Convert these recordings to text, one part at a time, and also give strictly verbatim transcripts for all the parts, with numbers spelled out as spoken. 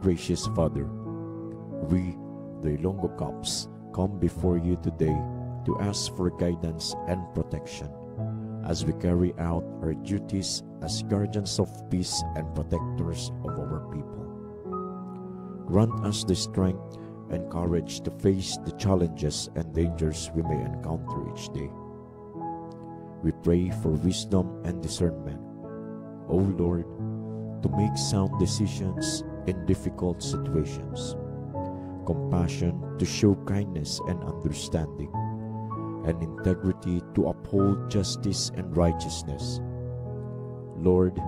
Gracious Father, we, the Ilonggo Cops, come before you today to ask for guidance and protection as we carry out our duties as guardians of peace and protectors of our people. Grant us the strength and courage to face the challenges and dangers we may encounter each day. We pray for wisdom and discernment, O Lord, to make sound decisions in difficult situations, compassion to show kindness and understanding, and integrity to uphold justice and righteousness. Lord,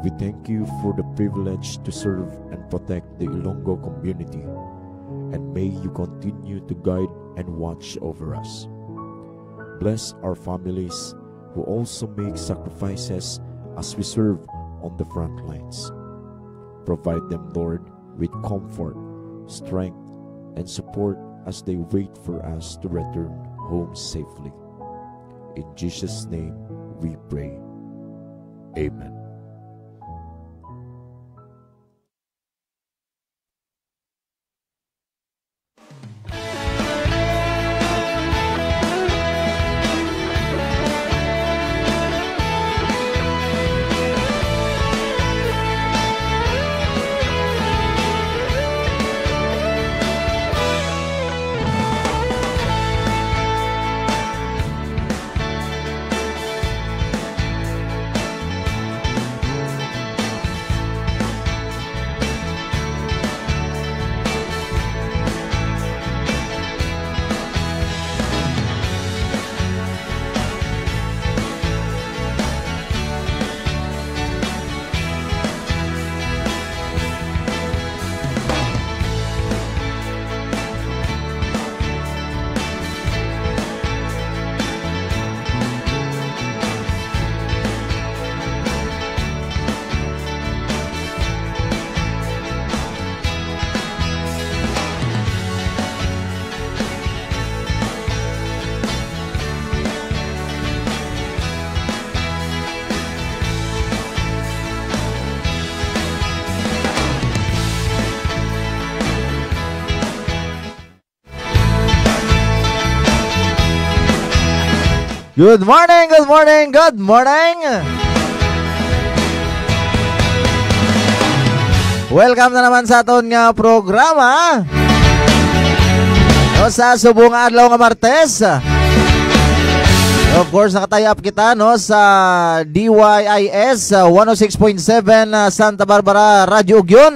we thank you for the privilege to serve and protect the Ilonggo community, and may you continue to guide and watch over us. Bless our families who also make sacrifices as we serve on the front lines. Provide them, Lord, with comfort, strength, and support as they wait for us to return home safely. In Jesus' name we pray. Amen. Good morning, good morning, good morning. Welcome na naman sa aton nga programa. No, sa subong nga adlaw nga Martes. Of course, naka-tie up kita, no, sa D Y I S, uh, one oh six point seven, uh, Santa Barbara, Radyo Ugyon.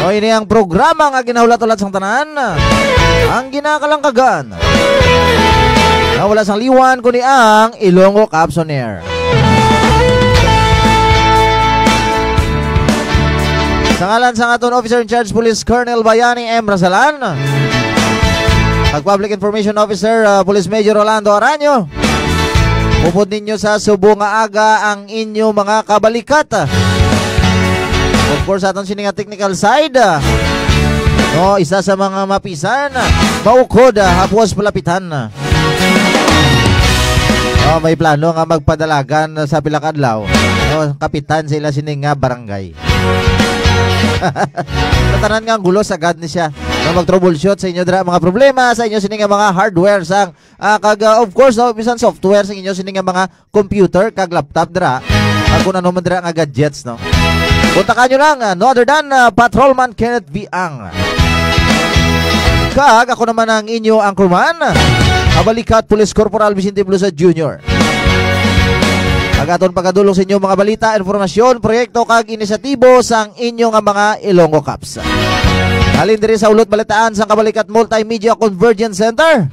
O, ini ang programa nga ginahulat-hulat sang tanan, ang ginakalangkagan nga wala sang liwan, kundi ang Ilonggo Cops on Air. Sa ngalan sang aton Officer in Charge, Police Colonel Bayani M. Rasalan, kag Public Information Officer, uh, Police Major Rolando Araño, upod ninyo sa subong nga aga ang inyo mga kabalikat. Of course, aton sini nga technical side, ah, no, isa sa mga mapisan, ah, maukod, ah, hapos palapitan. Oh, may plano nga magpadalagan sa pila ka adlaw, no, kapitan sa ila sini nga barangay. Sa tanan nga gulo, sagad ni siya, no, mag-troubleshoot sa inyo dira mga problema, sa inyo sini nga mga hardware sang, ah, kag, ah, of course, no, bisan software sa inyo sini nga mga computer kag laptop dira, kag kung ano man dira nga gadgets, no? Kontakan nyo lang, ah, no other than, ah, Patrolman Kenneth V. Ang. Kag ako naman ang inyo anchorman, Kabalikat Police Corporal Vicente Blusa Junior. Ang aton pagadulong sa inyo mga balita, informasyon, proyekto kag inisyatibo sang inyo nga mga Ilonggo Cops. Halin diri sa ulot balitaan sang Kabalikat Multimedia Convergence Center.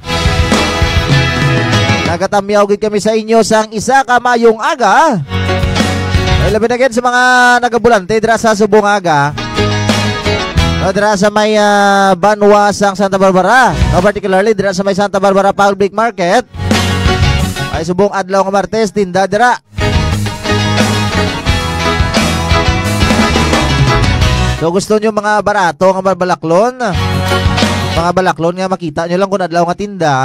Nagatamyaw gid kami sa inyo sang isa ka mayong aga. Ay, labi na gid sa mga nagabulante dira sa subong aga. No, dira sa may, ah, banwa sang Santa Barbara. No, particularly dira sa may Santa Barbara Public Market. Ay, subong adlaw nga Martes, tinda dira. So, gusto nyo mga barato nga balaklon? Mga balaklon nga makita nyo lang kung adlaw nga tinda.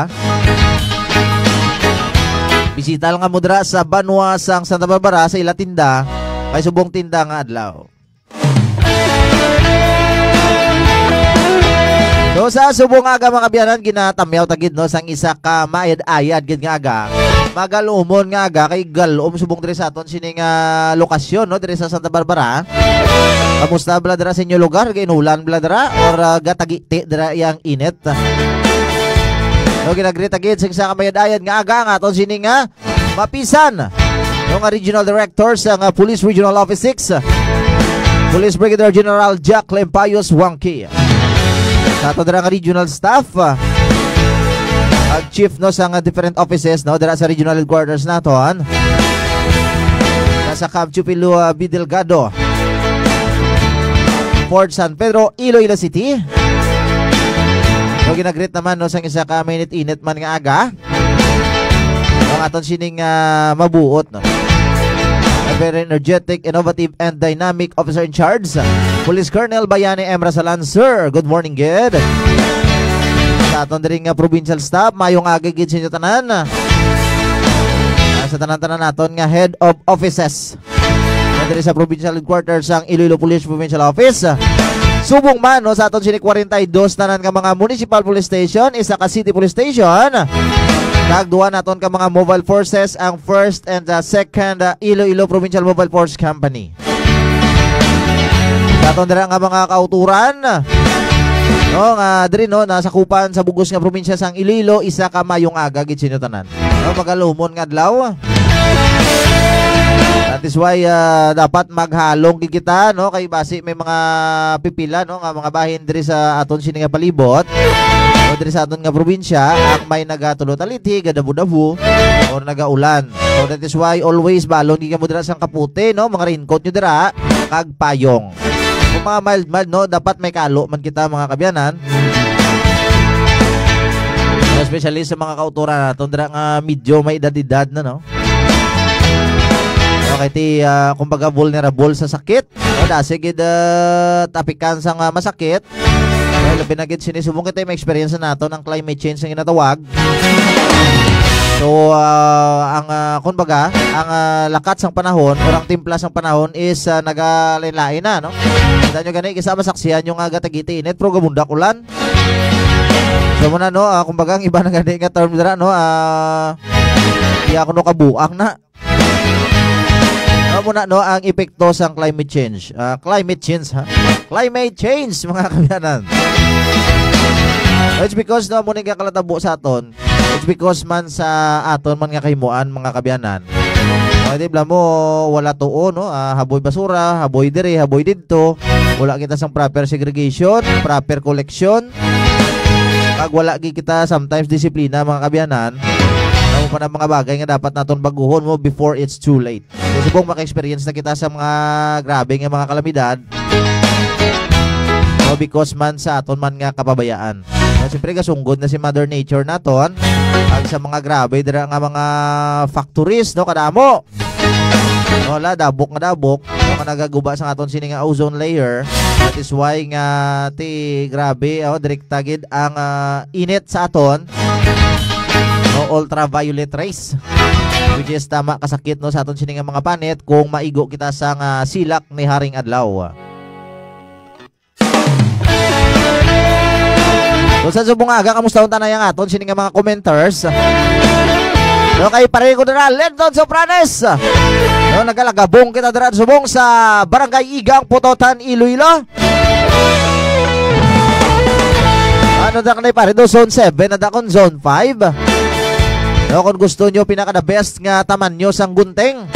Bisita lang mo dira sa banwa sang Santa Barbara sa ila tinda. Kay subong tinda nga adlaw. So, sa subong nga aga, mga kaabyanan, ginatamyaw ta gid, no, sang isa ka maayad-ayad gid nga aga. Magalumon nga aga, kay galom subong diri sa aton sining, ah, lokasyon, no, diri sa Santa Barbara. Kamusta bala dira sa inyo lugar? Ginulan bala dira? Or, ah, gatagiti dira yang init? No, ginagreet ta gid sing sa kamayad-ayad nga aga nga aton sining, ah, mapisan, no, nga regional director sang, ah, Police Regional Office six, Police Brigadier General Jack Lempayos Wangki. Sa ato dira nga regional staff, ah, ag chief, no, sa nga different offices, no, dira sa regional headquarters naton. Nasa Camp Chupilua B. Delgado, Fort San Pedro, Iloilo City. So, ginagreet naman, no, sang isa ka mainit-init man nga aga. Ang aton sining, ah, mabuot, no? A very energetic, innovative, and dynamic officer in charge, Police Colonel Bayani M. Rasalan, sir. Good morning, gid. Sa aton diri nga provincial staff, mayong aga gid sa inyo tanan. Ah, sa tanan-tanan naton nga head of offices na diri sa provincial headquarters sang Iloilo Police Provincial Office. Subong man, no, sa aton sini kwarenta y dos tanan nga mga municipal police station, isa ka city police station, kag duha naton ka mga mobile forces, ang first and, uh, second, uh, Iloilo Provincial Mobile Force Company. Sa aton dira nga mga kauturan, no, nga diri, no, nasakupan sa bugos nga probinsya sang Iloilo, isa ka mayong aga gid sa inyo tanan. No, magalumon nga adlaw. That is why, ah, dapat maghalong gid kita, no, kay basi may mga pipila, no, nga mga bahin diri sa aton sini nga palibot, o diri sa aton nga probinsya, ang may nagatulo taliti, gadabu-dabu, or nagaulan. So that is why always balon gid kamo dira sang kapote, no, mga raincoat nyo dira, kag payong. Kung mga mild-mild, no, dapat may kalo man kita, mga kaabyanan. Especially sa mga kauturan naton dira nga medyo may edad-edad na, no? Okay, ti, ah, kumbaga, vulnerable sa sakit. No, dasi gid, ah, tapikan sang, ah, masakit. Well, labi na gid sini, subong kita may experience naton ang climate change nga ginatawag. So, ah, ang, ah, kumbaga, ang, ah, lakat sang panahon or ang timpla sang panahon is, ah, nagalain-lain na, no? Kita nyo gani, kisa masaksihan nyo nga gatagiti init, pero gabundak ulan. So, muna, no, ah, kumbaga, ang iba na gani nga term dira, no, ah, iya ko, no, kabuang na. Amo na, no, ang epekto sang climate change. Ah, climate change, ha? Climate change, mga kaabyanan. It's because, no, amo ni nga kalatabo sa aton. It's because man sa aton man nga kahimuan, mga kaabyanan. O, di bala mo, wala tuo, no? Ah, haboy basura, haboy diri, haboy didto. Wala kita sang proper segregation, proper collection. Pag wala gid kita sometimes disiplina, mga kaabyanan, amo pa na mga bagay nga dapat naton baguhon mo before it's too late. So, subong maka-experience na kita sa mga grabe nga mga kalamidad. No, because man sa aton man nga kapabayaan. No, siyempre, gasunggod na si Mother Nature naton. Ang sa mga grabe dira nga mga factories, no, kadamo. Wala, dabok nga dabok. No, nga nagaguba sa aton sini nga ozone layer. That is why nga, ti, grabe, oh, direkta gid ang, ah, init sa aton. No, ultraviolet rays. Which is tama kasakit, no, sa aton sini nga mga panit kung maigo kita sa nga silak ni Haring Adlaw. So, sa subong nga aga, kamusta unta na yang aton sini nga mga commenters? No, kay pare ko dira, Lendon Sopranes. No, nagalagabong kita dira subong sa Barangay Igang, Pototan, Iloilo. Ano na kanay pare do? Zone seven na dakon, zone five. No, kung gusto nyo, pinaka the best nga taman nyo sang gunting.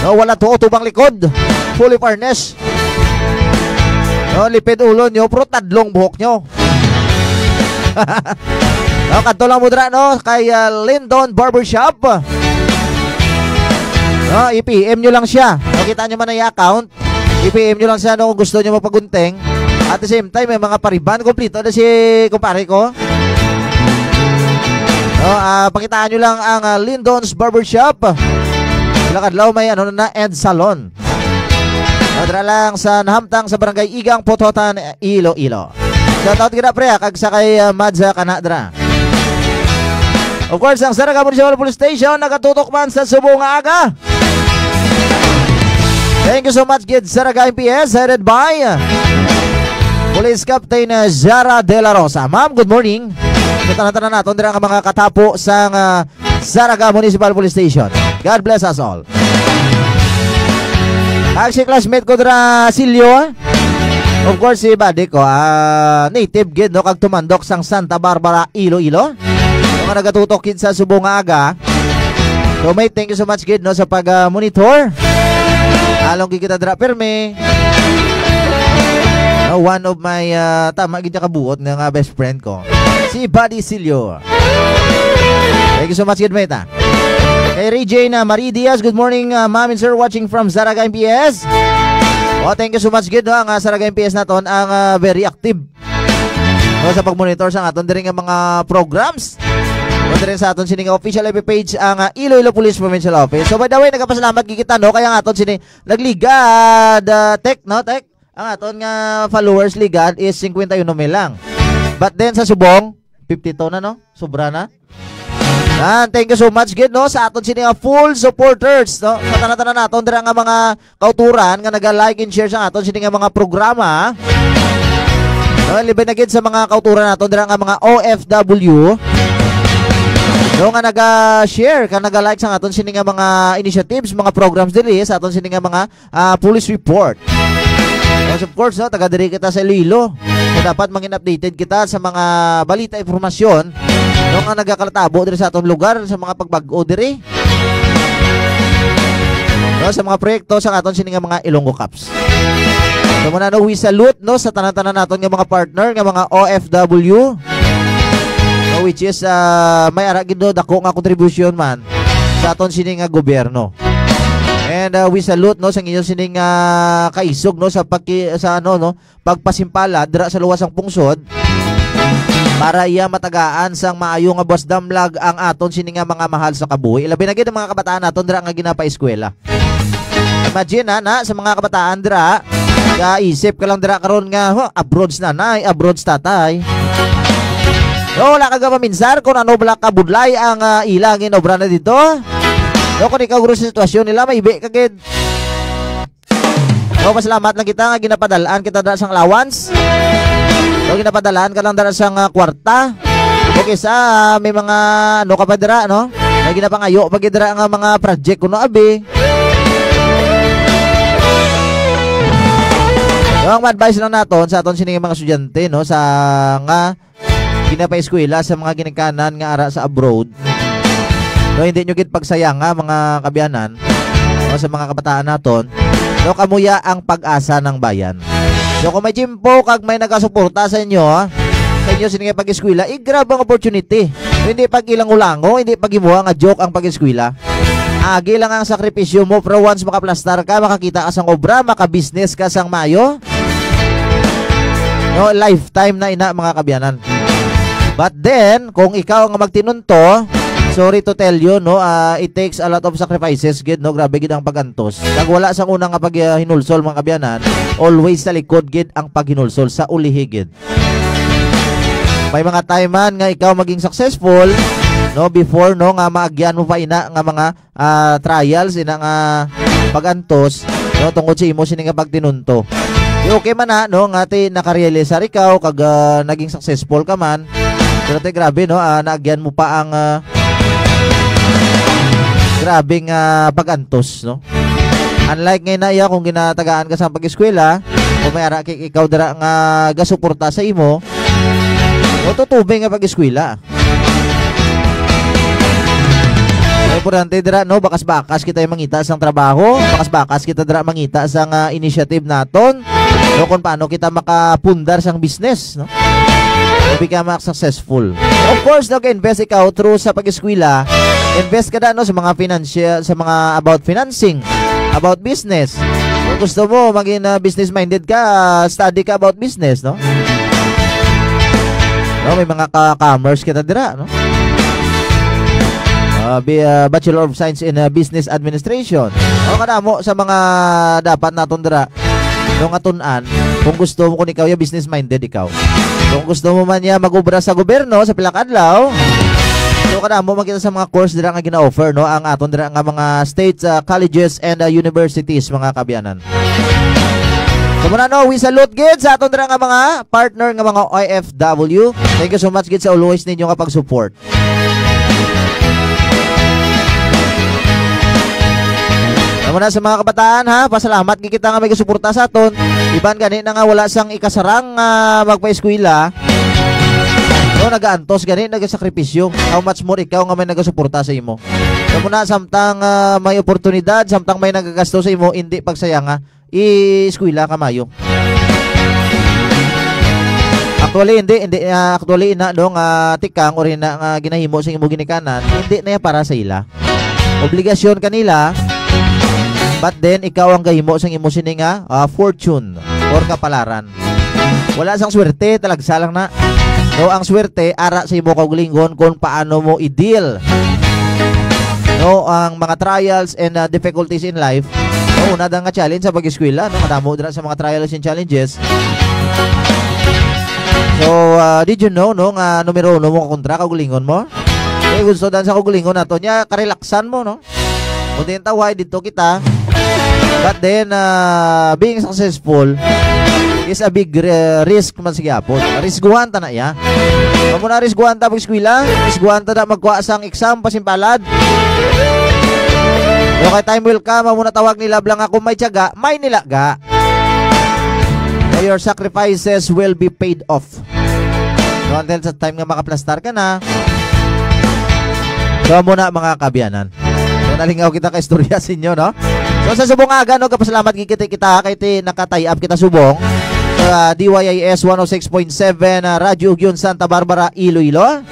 No, wala tuo tubang likod. Fully furnished. No, lipid ulo nyo, pero tadlong buhok nyo. No, kadto lang mo dira, no, kay, ah, Lindon Barbershop. No, i-P M nyo lang siya. Makita nyo man ang account. I-P M nyo lang siya, no, kung gusto nyo magpagunting. At the same time, may mga pariban. Kompleto na si kumpare ko. No, ah, pakitaan nyo lang ang, ah, Lindon's Barbershop. Lakadlaw may, ano na, and salon. No, dira lang sa nahamtang sa Barangay Igang, Pototan, Iloilo. Shoutout gid, pre, ah, kag sa kay, ah, Madza Kanadra. Of course, ang Saraga Municipal Police Station nagatutok man sa subong nga aga. Thank you so much, gid, Zarraga M P S, headed by Police Captain, uh, Zara De La Rosa. Ma'am, good morning. Sa tanan-tanan naton dira nga mga katapo sang, uh, Zarraga Municipal Police Station. God bless us all. Ang si classmate ko dira, Silio. Of course, si buddy ko, ah, native gid, no, kag tumandok sang Santa Barbara, Iloilo. Mga nagatutok gid sa subong nga aga. So, mate, thank you so much gid, no, sa pag, ah, monitor. Along gid kita dira, permi. No, one of my, ah, tama gid niya kabuot nga, nga best friend ko. Si Buddy Silio. Thank you so much gid, mate, ah. Kay Ray Jane, ah, Marie Diaz, good morning, ah, ma'am and sir, watching from Zarraga M P S. Oh, thank you so much gid, no, ang, ah, Zarraga M P S naton, ang, ah, very active, no, sa pagmonitor sa aton diri nga mga programs. No, diri sa aton sini nga official F B page, ang, ah, Iloilo Police Provincial Office. So, by the way, nagapasalamat gid kita, no, kaya ang aton sini nagligad, ah, Tech, no, Tech? Ang aton nga followers ligad is fifty-one mil lang. But then sa subong, fifty-two na, no? Sobra na. Yan, thank you so much gid, no, sa aton sini nga full supporters, no? Sa tanan-tanan naton dira nga mga kauturan nga naga-like and share sa aton sini nga mga programa. No, labi na gid sa mga kauturan naton dira nga mga O F W. No, nga naga-share ka, naga-like sa aton sini nga mga initiatives, mga programs diri sa aton sini nga mga, ah, police report. Yes, of course, no, taga diri kita sa Iloilo. So, dapat mangin updated kita sa mga balita, impormasyon, no, nga nagakalatabo diri sa aton lugar, sa mga pagbag-o diri. No, sa mga proyekto sa aton sini nga mga Ilonggo Cups. So, muna, no, we salute, no, sa tanan-tanan naton nga mga partner, nga mga O F W, no, which is, ah, may ara gid, no, dako nga kontribusyon man sa aton sini nga gobyerno. And, uh, we salute, no, sa inyo sining, uh, kaisog, no, sa pagki-, sa, ano, no, pagpasimpalad dira sa luwas sang pungsod para iya matagaan sang maayo nga buwas damlag ang aton sini nga mga mahal sa kabuhi. Labi na gid ang mga kabataan naton dira nga ginapaeskwela. Imagine, ha, na, sa mga kabataan dira, kaisip ka lang dira karon nga, "Huh, abroads nanay, abroads tatay." No, wala ka gapaminsar kung ano bala kabudlay ang, ah, ila nga inobra na dito. No, kung ikaw guro sa sitwasyon nila, maibi ka gid. No, pasalamat lang kita nga ginapadalaan kita dira sang allowance. No, ginapadalaan ka lang dira sang, ah, kwarta. Okay, sa, ah, may mga, ano ka pa dira, no? May ginapangayo pa gid dira nga mga project kuno, abi. No, ang advice lang naton sa aton sini nga mga estudyante, no, sa nga ginapaeskwela sa mga ginikanan nga ara sa abroad. No, hindi nyo gid pagsayanga, mga kaabyanan, no, sa mga kabataan naton. No, kamo ya ang pag-asa ng bayan. So, kung may tiyempo kag may nagasuporta sa inyo, ha, sa inyo sini nga pag-eskwela, i-grab ang opportunity. No, hindi pag-ilango-lango, hindi pag-imuha nga joke ang pag-eskwela. Agi lang ang sakripisyo mo, pero once makaplastar ka, makakita ka sang obra, makabusiness ka sang mayo, no, lifetime na ina, mga kaabyanan. But then, kung ikaw ang magtinunto, sorry to tell you, no, ah, it takes a lot of sacrifices gid, no, grabe gid ang pag-antos. Kag wala sang una nga pag, ah, hinulsol, mga kaabyanan, always sa likod gid ang paghinulsol, sa ulihi gid. May mga time man nga ikaw maging successful, no, before, no, nga maagyan mo pa ina nga mga, ah, trials, ina nga pag-antos, no, tungod sa imo sini nga pagtinunto. Di okay man na, no, nga ti nakarealisar ikaw kag, ah, naging successful ka man. Pero ti grabe, no, ah, naagyan mo pa ang, ah, grabe nga pag-antos, no. Unlike ngay na iya, kung ginatagaan ka sa pag-eskwela, kung may ara kay ikaw dira nga gasuporta sa imo, no, tutubi nga pag-eskwela. Ang importante dira, no, bakas-bakas kita mangita sang trabaho, bakas-bakas kita dira mangita sang, ah, initiative naton, no, kung paano kita makapundar sang business, no? To become a successful. Of course, no, invest ikaw through sa pag-eskwela, invest ka na, no, sa mga financial, sa mga about financing, about business. Kung gusto mo maging, ah, business-minded ka, study ka about business, no? No, may mga ka-commerce kita dira, no? Ah, bi-, ah, Bachelor of Science in, ah, Business Administration. O, kadamo sa mga dapat naton dira, no, nga tun-an, kung gusto mo, kung ikaw ya business-minded ikaw. Kung gusto mo man ya mag-obra sa gobyerno sa pila ka adlaw, So, kadamo man kita sa mga course dira nga gina-offer, no, ang aton dira nga mga state, ah, colleges and, ah, universities, mga kaabyanan. So, muna, no, we salute gid sa aton dira nga mga partner nga mga O F W. Thank you so much gid sa always ninyo nga pag-support. Amo na sa mga kabataan, ha, pasalamat gid kita nga may gasuporta sa aton. Iban gani na nga wala sang ikasarang, ah, magpaeskwela. No, nagaantos gani, nagasakripisyo. How much more ikaw nga may nagasuporta sa imo? Amo na, samtang, ah, may oportunidad, samtang may nagagasto sa imo, hindi pagsayanga, i-eskwela ka mayo. Actually, hindi, hindi, ah, actually, ina, no, nga tikang or ina nga ginahimo sa imo ginikanan, hindi na yan para sa ila. Obligasyon kanila, but then, ikaw ang gahimo sang imo sini nga, ah, fortune or kapalaran. Wala sang swerte, talagsa lang na. No, ang swerte, ara sa imo kaugalingon kung paano mo i-deal, no, ang mga trials and, ah, difficulties in life. No, una da nga challenge sa pag-eskwela, no, kadamo dira sa mga trials and challenges. So, ah, did you know, no, nga numero uno mo kakontra kaugalingon mo? Eh, gusto dan sa kaugalingon nato niya, karelaksan mo, no? Kung din tawhay, dito kita. But then, ah, being successful is a big ri-, risk man sa gihapon. Risguhan ta na iya. Amo na, risguhan ta pag-eskwela, risguhan ta na magkuha sang exam pasimpalad. Okay, time will come, amo na tawag nila, blang ako may tiyaga, may nilaga. So your sacrifices will be paid off. So, until sa time nga makaplastar ka na. So, amo na, mga kaabyanan. So, nalingaw kita ka istorya sa inyo, no? So, sa subong nga aga, no, kapasalamat gid kita, kita kay ti naka-tie up kita subong sa D Y I S one oh six point seven, ah, Radyo Ugyon, Santa Barbara, Iloilo.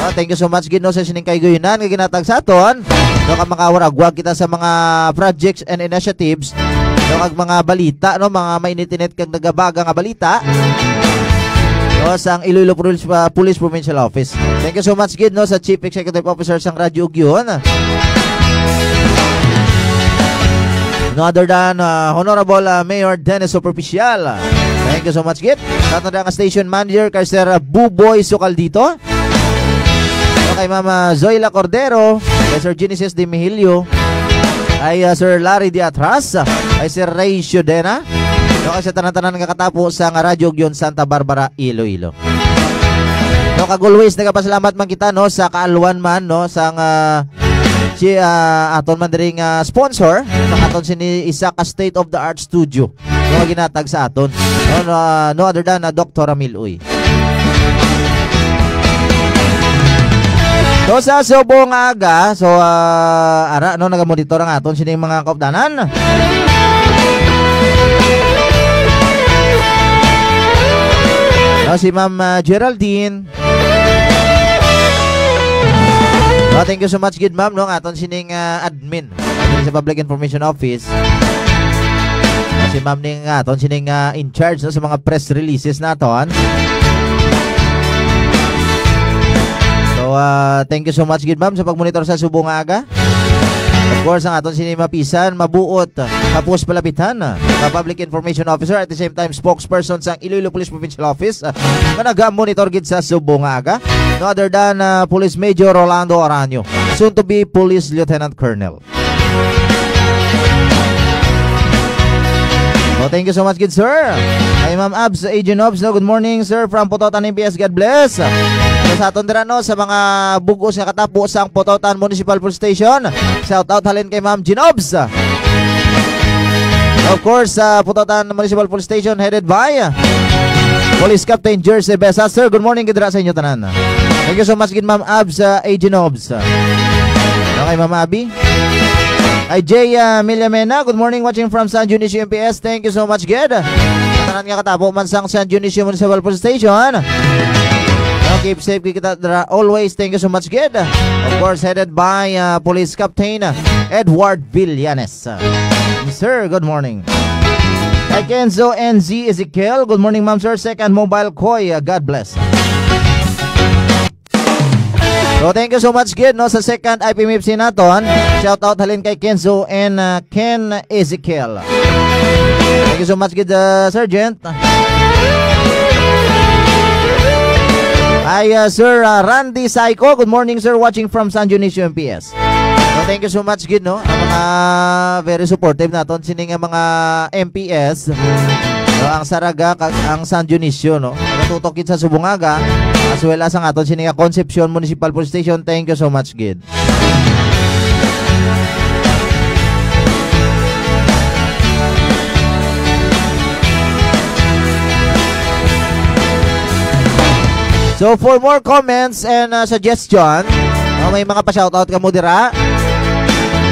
No, thank you so much gid, no, sa sining kaiguyunan nga ginatag sa aton. No, ka makawaragwag kita sa mga projects and initiatives, no, kag mga balita, no, mga mainit-init kag nagabaga nga balita. No, sang Iloilo Police, ah, Police Provincial Office. Thank you so much gid, no, sa Chief Executive Officer sang Radyo Ugyon. No other than, ah, Honorable, ah, Mayor Dennis Superficial. Thank you so much gid. Sa aton nga station manager kay Sir Buboy Sukaldito. No, kay Mama Zoila Cordero, kay Sir Genesis Di Mihilio, kay, ah, Sir Larry Di Atras, kay Sir Ray Ciudena, no, kay sa tanan-tanan nga katapo sa nga Radyo Ugyon Santa Barbara, Iloilo. No, kag always nagapasalamat man kita, no, sa kaalwan man, no, sa nga si, ah, aton man diri nga sponsor sa aton sini isa ka state of the art studio. No, nga ginatag sa aton. No, no, no other than, uh, Doctor Ramil Uy. So, sa subong nga aga, so, ah, ara, no, nagamonitor ang aton sining mga kaupdanan. No, si Ma'am, ah, Geraldine. No, thank you so much gid, ma'am, no, ang aton sining, ah, admin sa Public Information Office. Si ma'am ning, ah, aton sining, ah, in charge, no, sa mga press releases naton. So, ah, thank you so much gid, ma'am, sa pagmonitor sa subong nga aga. Of course, ang aton sini mapisan, mabuot, tapos palapitan, ah, sa Public Information Officer, at the same time, spokesperson sang Iloilo Police Provincial Office, ah, nga naga-monitor gid sa subong nga aga. No other than, ah, Police Major Rolando Aranio, soon to be Police Lieutenant Colonel. Oh, thank you so much, good sir. Kay Ma'am Abs, Agent Obs, no? Good morning, sir, from Pototan M P S. God bless. So, sa aton dira, no, sa mga bugos nga katapo sang Pototan Municipal Police Station. Shout out halin kay Ma'am Jean Obs. Of course, sa Pototan Municipal Police Station, headed by Police Captain Jersey Besa. Sir, good morning, gid dira sa inyo tanan. Thank you so much, gid Ma'am Abs, uh, Agent Obs. Okay, Ma'am Abby. Ay, Jay, uh, Milamena, good morning, watching from San Dionisio M P S. Thank you so much, gid. Tanan nga katapo man sang San Dionisio Municipal Police Station. No, keep safe, kita dira always. Thank you so much, gid. Of course, headed by, uh, Police Captain Edward Villanes. Sir, good morning. Kay Kenzo N Z Ezekiel, good morning, ma'am, sir. Second Mobile Koy, uh, God bless. So, thank you so much, gid, no, sa second I P M F C naton. Shout out halin kay Kenzo and, uh, Ken Ezekiel. Thank you so much, gid, uh, Sergeant. Ay, ah, Sir, ah, Randy Saiko. Good morning, sir. Watching from San Dionisio M P S. So, thank you so much, gid, no? Ang mga very supportive naton sini nga mga M P S. No, ang Saraga kag ang San Dionisio, no? Nagatutok gid sa Subong Aga, as well as ang aton sini nga Concepcion Municipal Police Station. Thank you so much, gid. So, for more comments and, uh, suggestion, no, may mga pa-shoutout kamo dira.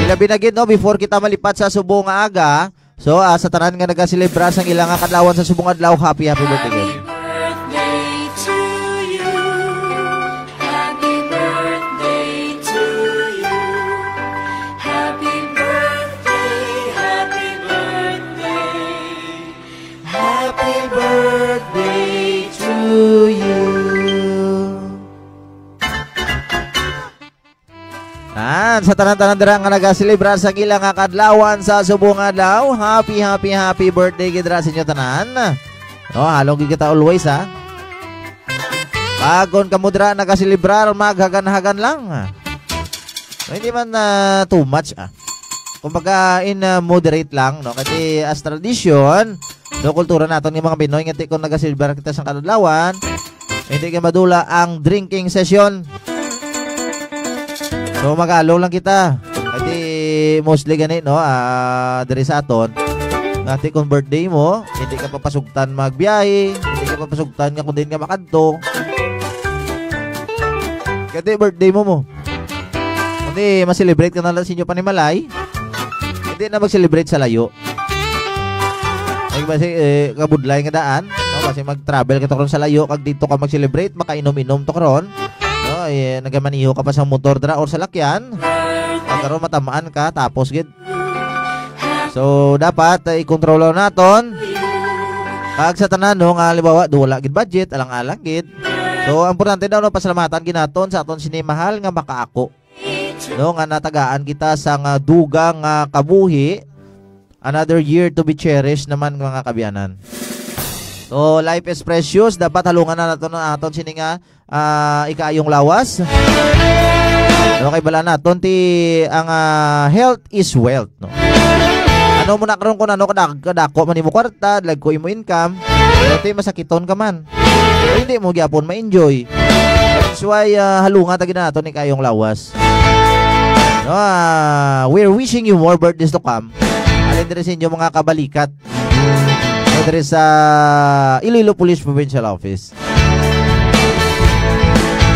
Ilabi na gid, no, before kita malipat sa Subong Aga. So, ah, sa tanan nga nagaselebrar sang ila nga kadlawan sa subong adlaw, happy, happy birthday again. Happy birthday to you. Happy birthday to you. Happy birthday, happy birthday. Happy birthday to you. Tan, sa tanan-tanan dira nga nagaselebrar sa ila nga kadlawan sa subong adlaw, happy, happy, happy birthday gid dira sa inyo tanan. No, halong gid kita always, ha. Pag kon kamo dira nagaselebrar, maghagan-hagan lang. No, hindi man, ah, too much, ah. Kumbaga, in, ah, moderate lang, no? Kasi as tradition, no, kultura naton nga mga Pinoy, nga ti kon nagaselebrar kita sa kadlawan, hindi kay madula ang drinking session. So, magalong lang kita. Kasi mostly gani, no, ah, diri sa aton, nga ti kung birthday mo, hindi ka papasugtan magbiyahe, hindi ka papasugtan nga kung din nga makadto. Kasi birthday mo mo. Kundi ma-celebrate ka na lang sa inyo panimalay, hindi na mag-celebrate sa layo. Ay, basi, eh, kabudlay nga daan, no? Basi mag-travel ka to karon sa layo, kag dito ka mag-celebrate, makainom-inom to karon, no? Eh, nagamaniho ka pa sa motor dira or sa lakyan, pag karon matamaan ka, tapos gid. So, dapat, eh, i-control lang naton. Kag sa tanan, no, nga halimbawa, do wala gid budget, alang-alang gid. So, ang importante daw, no, pasalamatan gid naton sa aton sini mahal nga makaako. No, nga natagaan kita sa nga dugang nga kabuhi. Another year to be cherished naman, mga kaabyanan. So, life is precious. Dapat halungan na naton ang aton sini nga, ah, ikaayong lawas. No, kay bala naton ti ang, ah, health is wealth, no? Ano mo na karon kung ano kada-, kadako man imo kwarta, dagko imo income, pero ti masakiton ka man. Hindi mo gyapon ma-enjoy. That's why, ah, halunga ta gid naton ni kayong lawas. No, ah, we're wishing you more birthdays to come. Alin diri sa inyo mga kabalikat. No, diri sa Iloilo Police Provincial Office.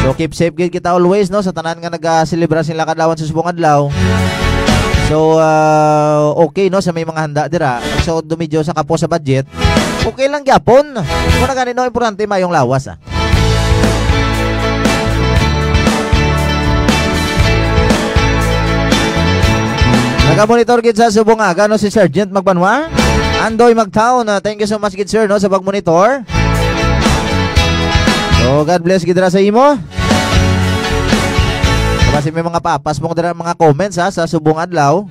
So, keep safe gid kita always, no, sa tanan nga nagaselebra sila kadlawan sa subong adlaw. So, ah, okay, no, sa may mga handa dira. So, do medyo sa kapos sa budget. Okay lang gyapon. Kung na gani, no, importante mayong lawas, ah. Nagamonitor gid sa subong aga, no, si Sergeant Magbanwa. Andoy Magtaon, ah, thank you so much gid, sir, no, sa pagmonitor. So, God bless gid ra sa imo. Basi may mga papas mo dira mga comments, ha, sa subong adlaw.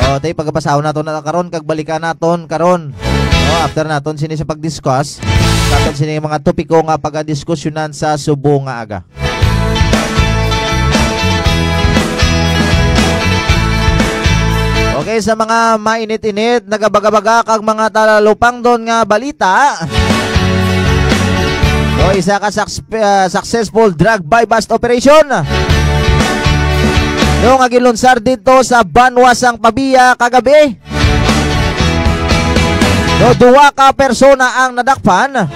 O, tay, pagabasahon nato na karon kag balikan naton karon. O, after naton sini sa pag-discuss, naton sini mga topiko nga pagadiskusyonan sa subong nga aga. Okay, sa mga mainit-init, nagabaga-baga kag mga talalupangdon nga balita. So, isa ka success- ah, successful drug buy-bust operation. No, nga gilunsar dito sa Banwa sang Pavia kagabi. No, duha ka persona ang nadakpan,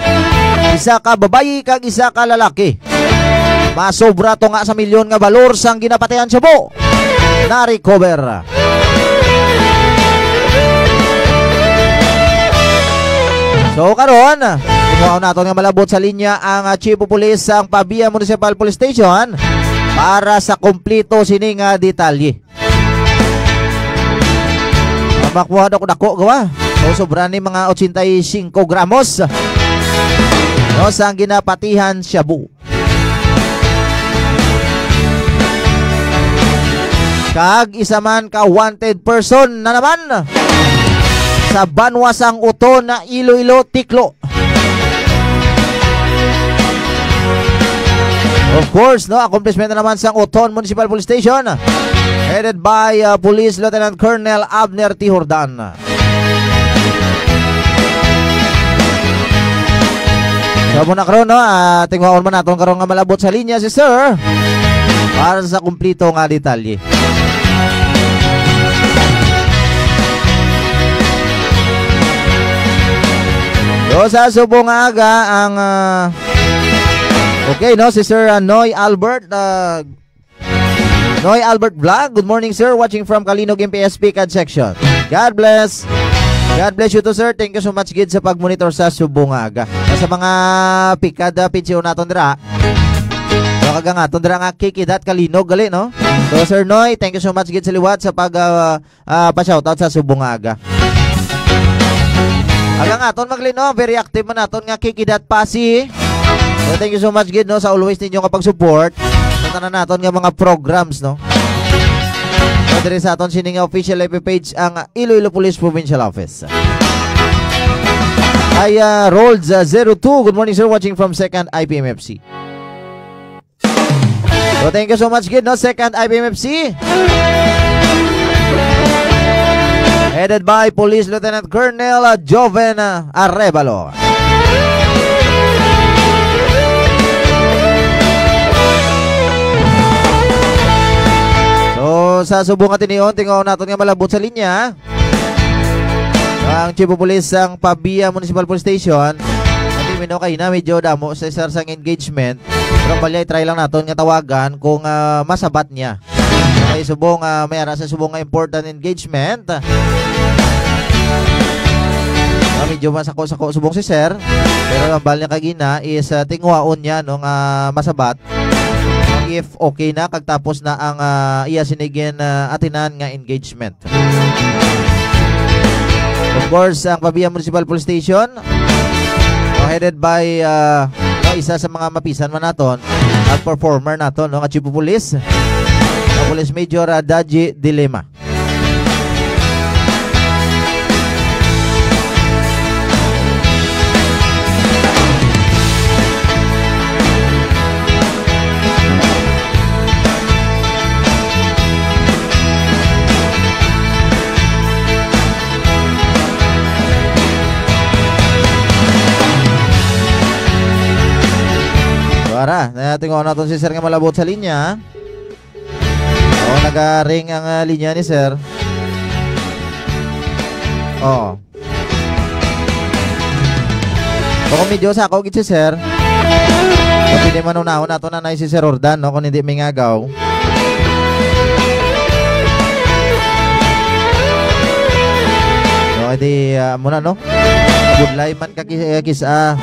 isa ka babayi kag isa ka lalaki. Masobra to nga sa milyon nga balor sang ginapatihan shabu. Na-recover. So, karon, imuha naton nga malabot sa linya ang, ah, Chief of Police sang Pavia Municipal Police Station para sa kompleto sini nga detalye. Makuha dako-dako gawa. So, sobra ni mga ochenta y cinco gramos. No, sang ginapatihan shabu. Kag isa man ka wanted person na naman sa Banwa sang Uto na Iloilo, Tiklo. Of course, no, accomplishment na naman sang Oton Municipal Police Station, headed by, uh, Police Lieutenant Colonel Abner T. Jordan. So, muna karon, no, ah, tingwaon man naton karon nga malabot sa linya si Sir para sa kumplito nga detalye. So, sa subong nga aga, ang, ah, okay, no, si Sir, ah, Noy Albert, ah, Noy Albert Vlog. "Good morning, sir. Watching from Calinog M P S P CAD section." God bless. God bless you too, sir. Thank you so much gid sa pag-monitor sa subong nga aga. Sa mga pikada, pinsiyo naton dira. Baka nga aton dira nga kikidat Calinog gali, no? So, Sir Noy, thank you so much gid sa liwat sa pag, ah, ah, pa-shoutout sa subong nga aga. Aga nga aton maglino, very active man naton nga kikidat Pasi. So, thank you so much gid, no, sa always ninyo nga pag-support sa tanan naton nga mga programs, no? So, diri sa aton sini nga official F B page ang Iloilo Police Provincial Office. Ay, ah, Rolds, ah, zero two. "Good morning, sir. Watching from Second I P M F C." So, thank you so much gid, no, Second I P M F C. Headed by Police Lieutenant Colonel, uh, Joven, uh, Arevalo. So, sa subong nga tinion, tingnan naton nga malabot sa linya. Ang Chief of Police sang Pavia Municipal Police Station. Ati mino kay na medyo damo sa sir sang engagement. Pero balya, i-try lang naton nga tawagan kung, ah, masabat niya. Okay, subong, ah, may ara sa subong nga important engagement. Ah, medyo masako-sako subong si sir. Pero ang balya kagina is, ah, tingwaon niya, no, nga masabat. If okay na, kag tapos na ang, ah, iya sinigin, ah, atinan nga engagement. Of course, ang Pavia Municipal Police Station, oh, headed by, ah, isa sa mga mapisan man naton, ang performer naton, no, nga Chief of Police, ang Police Major, ah, Daji Dilema. So, ara, natingnan naton si sir nga malabot sa linya. Oh, nagaring ang, ah, linya ni sir. Oh. Bako medyo sa ako gid si sir. Pwede man unahon nato na na si Sir Jordan, no? Kung hindi may ngagaw. No, edi, ah, muna, no? Budlay man ka ki-, eh, kis-, ah,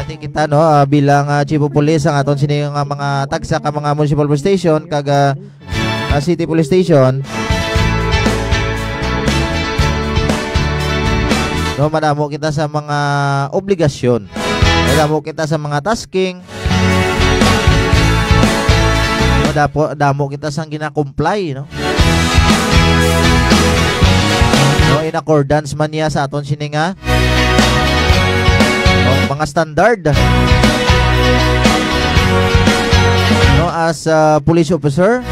edi kita, no, ah, bilang, ah, chief of police, ang aton sini nga mga tagsa ka mga municipal police station, kag, ah, ah, city police station. No, madamo kita sa mga obligasyon. Madamo kita sa mga tasking. No, dapo, damo kita sang gina-comply, no? No, in accordance man niya sa aton sini nga no, mga standard. No, as a police officer,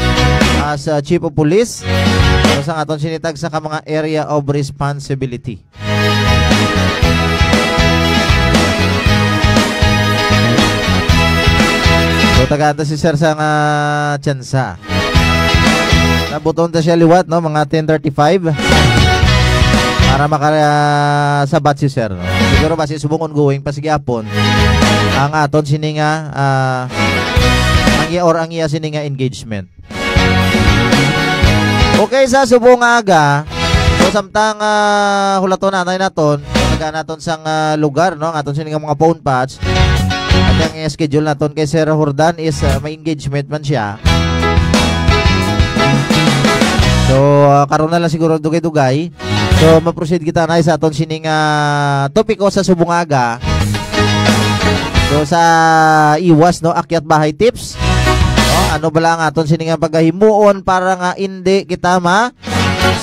as a chief of police, no, sa aton sinitag sa ka mga area of responsibility. So, tagaan ta si sir sa nga tsansa. Nabuton ta siya liwat, no? Mga ten thirty-five. Para makasabat si sir, no? Siguro basi subong ongoing pa sa gihapon ang aton sini nga, ah, ang iya or ang iya sini nga engagement. Okay, sa subong nga aga, so samtang, ah, hulaton anay naton, tagaan naton sang, ah, lugar, no, ang aton sini nga mga phone patch. At ang schedule naton kay Sir Jordan is, ah, may engagement man siya. So, ah, karon na lang siguro dugay-dugay. So, ma-proceed kita na sa aton sining, ah, topiko sa subong nga aga. So, sa iwas, no, akyat bahay tips. No, ano bala ang aton sining nga pagahimuon para nga indi kita ma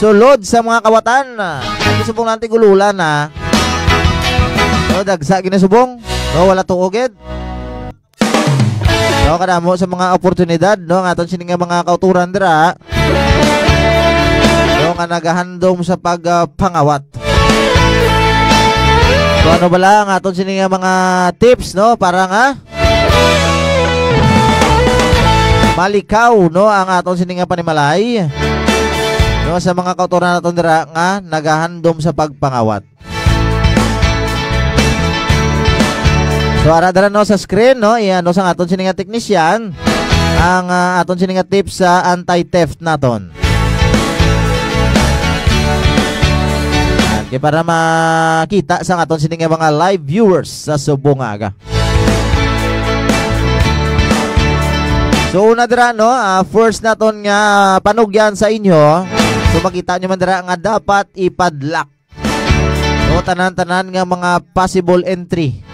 sulod sa mga kawatan? Ang subong lang tigululan na. No, dagsa ginasubong. No, wala tuo gid. No, kadamo sa mga oportunidad, no, nga aton sini nga mga kauturan dira. No, nga nagahandom sa pag, ah, pangawat. So, ano bala ang aton sini nga mga tips, no, para nga malikaw, no, ang aton sini nga panimalay, no, sa mga kauturan naton dira nga nagahandom sa pagpangawat. So, ara dira, no, sa screen, no, i-ano sang aton sini nga technician ang, ah, aton sini nga tips sa anti-theft naton. Okay, para makita sang aton sini nga mga live viewers sa subong nga aga. So, una dira, no, ah, first naton nga panugyan sa inyo. So, makita nyo man dira nga dapat ipadlock, no, tanan-tanan nga mga possible entry.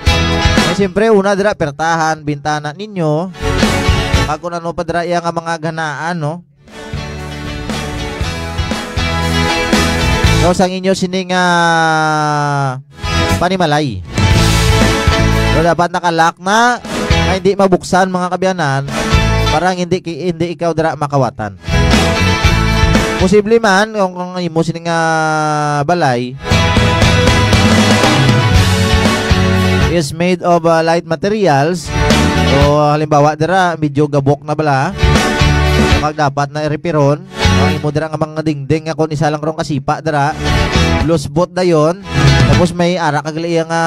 So, siyempre, una dira, pertahan, bintana ninyo. Kag kung ano pa dira iya nga mga ganaan, no? So, sang inyo sini nga panimalay. So, dapat nakalock na, nga hindi mabuksan, mga kaabyanan, para hindi ki-, hindi ikaw dira makawatan. Posible man, kung, kung imo sini nga balay is made of, uh, light materials, so, halimbawa, dira, medyo gabok na bala, kag dapat na i-repairon. Ang imo dira nga mga dingding nga kon isa lang rong kasipa dira, lusbot dayon. Tapos may ara ka gali iya nga,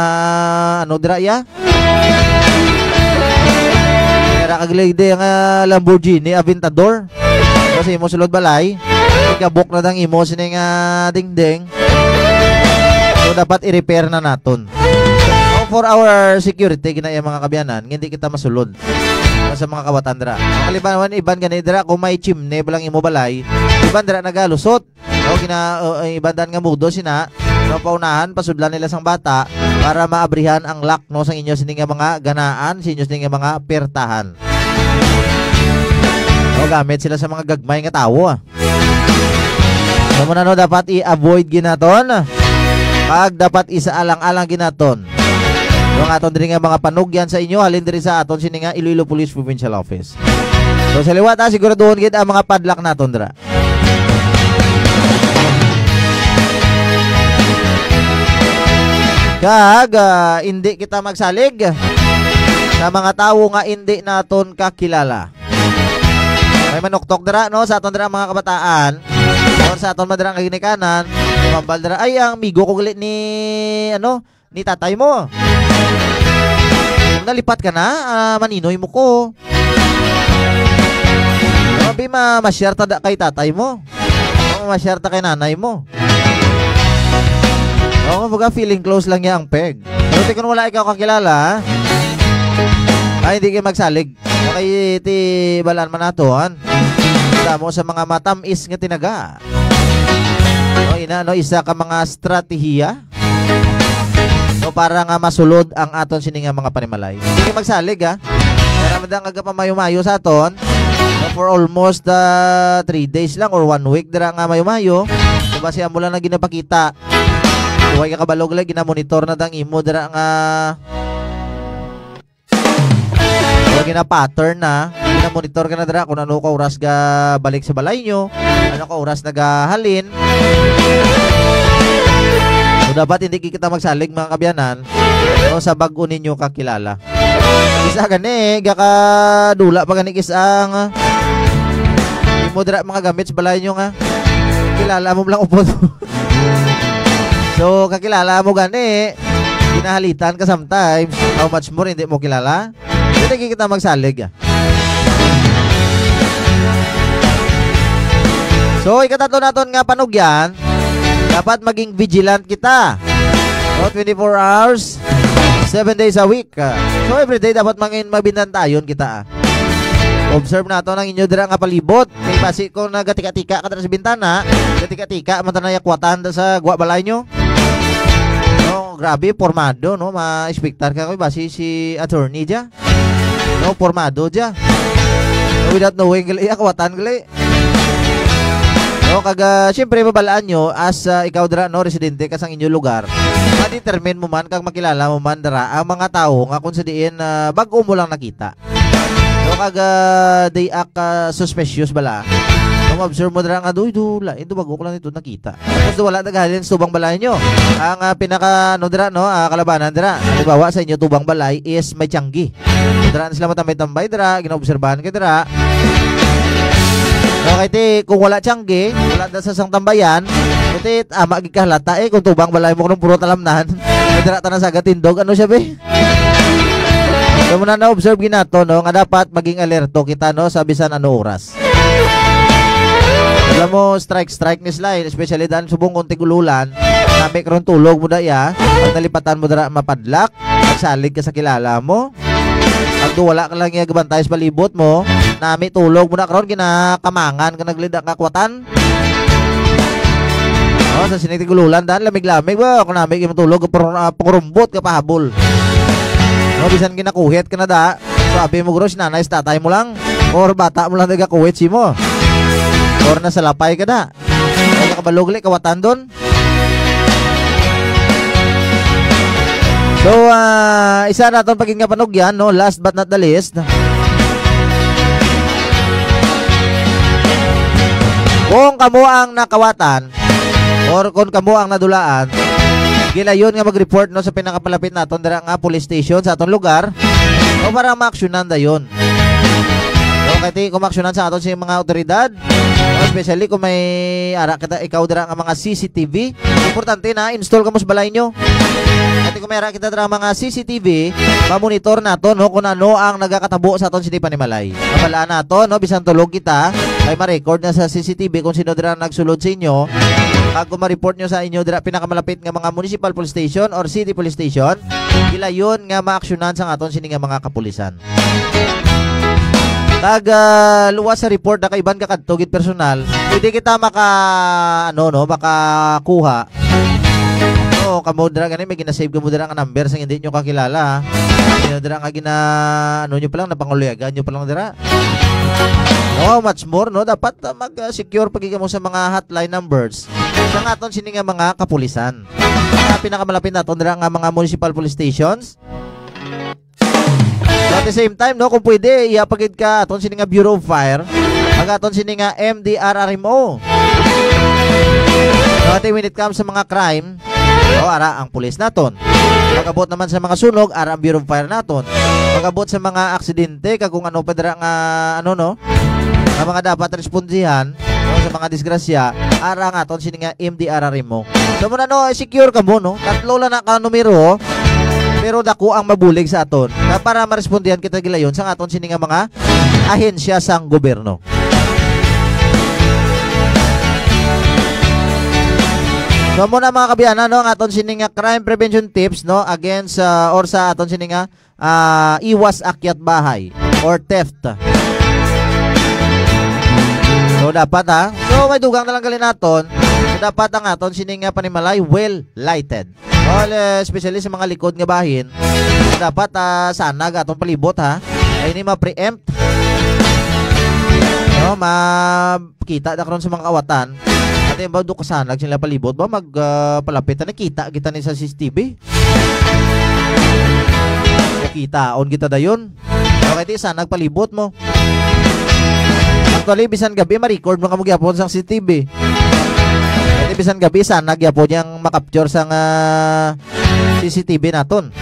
ano dira iya? May ara ka gali iya nga Lamborghini Aventador. Kasi imo sulod balay, ikabok na dang imo sini nga dingding. So, dapat i-repair na naton. So, for our security, gina iya, mga kaabyanan, nga hindi kita masulod sa mga kawatan dira. Ang kaliban naman, iban gani dira, kung may chimney ba lang imo balay, iban dira nagalusot. O, gina-, o, iban dan nga mudo sina, no, paunahan, pasudlan nila sang bata para maabrihan ang lock, no, sang inyo sini nga mga ganaan, sa inyo sini nga mga pertahan. O, gamit sila sa mga gagmay nga tawo, ah. So, muna, no, dapat i-avoid ginaton. Kag dapat isaalang-alang ginaton. Yung aton diri nga mga panugyan sa inyo, halin diri sa aton sini nga Iloilo Police Provincial Office. So, sa liwat, ah, siguraduhon gid ang mga padlock naton dira. Kag, ah, indi kita magsalig sa mga tawo nga indi naton kakilala. May manuktok dira, no, sa aton dira, mga kabataan. Or sa aton man dira nga ginikanan, tumambal dira, "Ay, ang amigo ko gali ni, ano, ni tatay mo. Nalipat ka na, ah, maninoy mo ko. Abi, ma-, masyar ta da kay tatay mo. O, masyar ta kay nanay mo." O, kumbaga, feeling close lang niya ang peg. Pero ti kun wala ikaw kakilala, ha? Ay, hindi kayo magsalig. Okay, ti balaan man nato, han? Damo sa mga matamis nga tinaga. No, ina, no, isa ka mga estratehiya, no, para nga masulod ang aton sini nga mga panimalay. Hindi magsalig, ha? Pero man nga gapamayo-mayo sa aton, no, for almost, ah, three days lang or one week dira nga mayo-mayo. So, basi amo lang na ginapakita. Huwag ka kabalo, gali, ginamonitor na dang imo dira nga O, gina-pattern na. Gina-monitor ka na dira kung ano ka oras ga balik sa balay nyo, ano ka oras nagahalin. So, dapat hindi kita magsalig, mga kabyanan, no, sa bag-o ninyo kakilala. Isa gani, gakadula pa gani kis ang imo dira mga gamit sa balay nyo nga kilala mo lang upod. So, kakilala mo gani, ginahalitan ka sometimes. How much more, hindi mo kilala? Hindi kita magsalig, ah. So, ikatatlo naton nga panugyan, dapat maging vigilant kita. No, twenty-four hours, seven days a week, ah. So, every day dapat mangin mabinantayon kita, ah. Observe nato ang inyo dira nga palibot. Kay basi kung nagatika-tika ka dira sa bintana, gatika-tika man ta na yakwatan da sa gwa balay nyo. No, grabe, pormado, no? Ma-expectar ka ko, basi si attorney dya. No, pormado dya. No, without knowing, gali, yakwatan, gali. No, kag, ah, siyempre, mabalaan nyo, as, ah, ikaw dira, no, residente ka sang inyo lugar, ma-determine mo man, kag makilala mo man dira, ang mga tawo nga kung sa diin, ah, bag-o mo lang nakita. O kag, ah, di ak, ah, suspicious bala. Kung ma-observe mo dira nga, "Duy, do, lain, do, bago ko lang ito nakita." Tapos do, wala naghalin sa tubang balay nyo. Ang, ah, pinaka, ano dira, no, ah, kalabanan dira. Halimbawa, sa inyo tubang balay is may tiyanggi. Dira na sila matambay-tambay dira, ginaobserbahan ka dira. Okay, ti, kung wala tiyanggi, wala na sa sang tambayan, ti, ama, gikahalata eh, kung tubang balay mo, kung puro talamnan, dira ta na sa gatindog, ano siya, be? So, muna na-observe ginato, no, nga dapat maging alerto kita, no, sa bisan ano oras. Alam mo, strike-strike ni Sly, especially dan subong kung tigululan, nami karon tulog mo da iya, pag nalipatan mo dira mapadlak, magsalig ka sa kilala mo. Pag wala ka lang iya gabantay sa palibot mo, nami tulog mo na karon, ginakamangan ka naglida nga kwatan. Oh, sa sinig tigululan, dan lamig-lamig ba? Kung nami kayo matulog, pur-, ah, pangurumbot ka pahabol. No, bisan ginakuhit ka na da. Sabi mo, guro, si nanay, si tatay mo lang. Or bata mo lang nagakuhit si mo. Or nasa lapay ka na. Ay, nakabalog, li, kawatan doon. So, ah, isa naton paging nga panugyan, no? Last but not the least. Kung kamo ang nakawatan, or kung kamo ang nadulaan, gilayon nga mag-report, no, sa pinakapalapit naton dira nga police station sa aton lugar, o para maaksyonan dayon. O kay ti, kung maaksyonan sa aton sa mga otoridad, o especially kung may ara kita, ikaw dira nga mga C C T V, importante na install kamo sa balay nyo. At kung may ara kita dira mga C C T V, mamonitor nato, no, kung ano ang nagakatabo sa aton sini panimalay. Mabalaan nato, no, bisan tulog kita, ay ma-record na sa C C T V kung sino dira nagsulod sa inyo. Kag kung ma-report nyo sa inyo dira pinakamalapit nga mga municipal police station or city police station, gilayon nga maaksyonan sa aton sini nga mga kapulisan. Kag, ah, luwas sa report na kaiban ka kadto gid personal, pwede kita maka, ano, no, makakuha. No, kamo dira gani, may ginasave kamo dira nga number sa hindi nyo kakilala, ha. Hindi nyo dira nga gina, ano nyo pa lang, napanguliagan nyo pa lang dira. Oh, much more, no? Dapat, ah, mag-secure pag mo sa mga hotline numbers sa aton sini nga mga kapulisan. Sa pinakamalapit naton dira nga mga municipal police stations. So, at the same time, no, kung pwede, iya pa gid ka aton sini nga Bureau of Fire, ang aton sini nga M D R R M O. So, ate, when it comes sa mga crime, o, ara ang pulis naton. Pag-abot naman sa mga sunog, ara ang Bureau of Fire naton. Pag-abot sa mga aksidente, kag kung ano pa dira nga, ano, no, nga mga dapat respondihan, no, sa mga disgrasya, ara ang aton sini nga M D R R M O. So, muna, no, secure kamo, no? Tatlo lang na ka numero, pero dako ang mabulig sa aton. Na para marespondihan kita gilayon sa aton sini nga mga ahensya sang gobyerno. So, muna, mga kabiyanan, no, ang aton sini nga crime prevention tips, no, against, ah, or sa aton sini nga, ah, iwas akyat bahay or theft. So, dapat, ha. So, may dugang na lang gali naton. So, dapat ang aton sini nga panimalay well lighted. Well, eh, especially sa mga likod nga bahin, dapat, ah, sanag atong palibot, ha. Ay, ini ma-preempt. No, ma-, kita na karon sa mga kawatan. Ate, ba, do kasanag sila palibot ba? Mag, ah, palapit na, kita kita ni sa C C T V. O kita, on kita dayon. Okay, ti, sanag palibot mo. Actually, bisan gabi, ma-record mo kamo gyapon sang C C T V. Ate, bisan gabi, sanag gyapon yang makapture sang, ah, C C T V naton.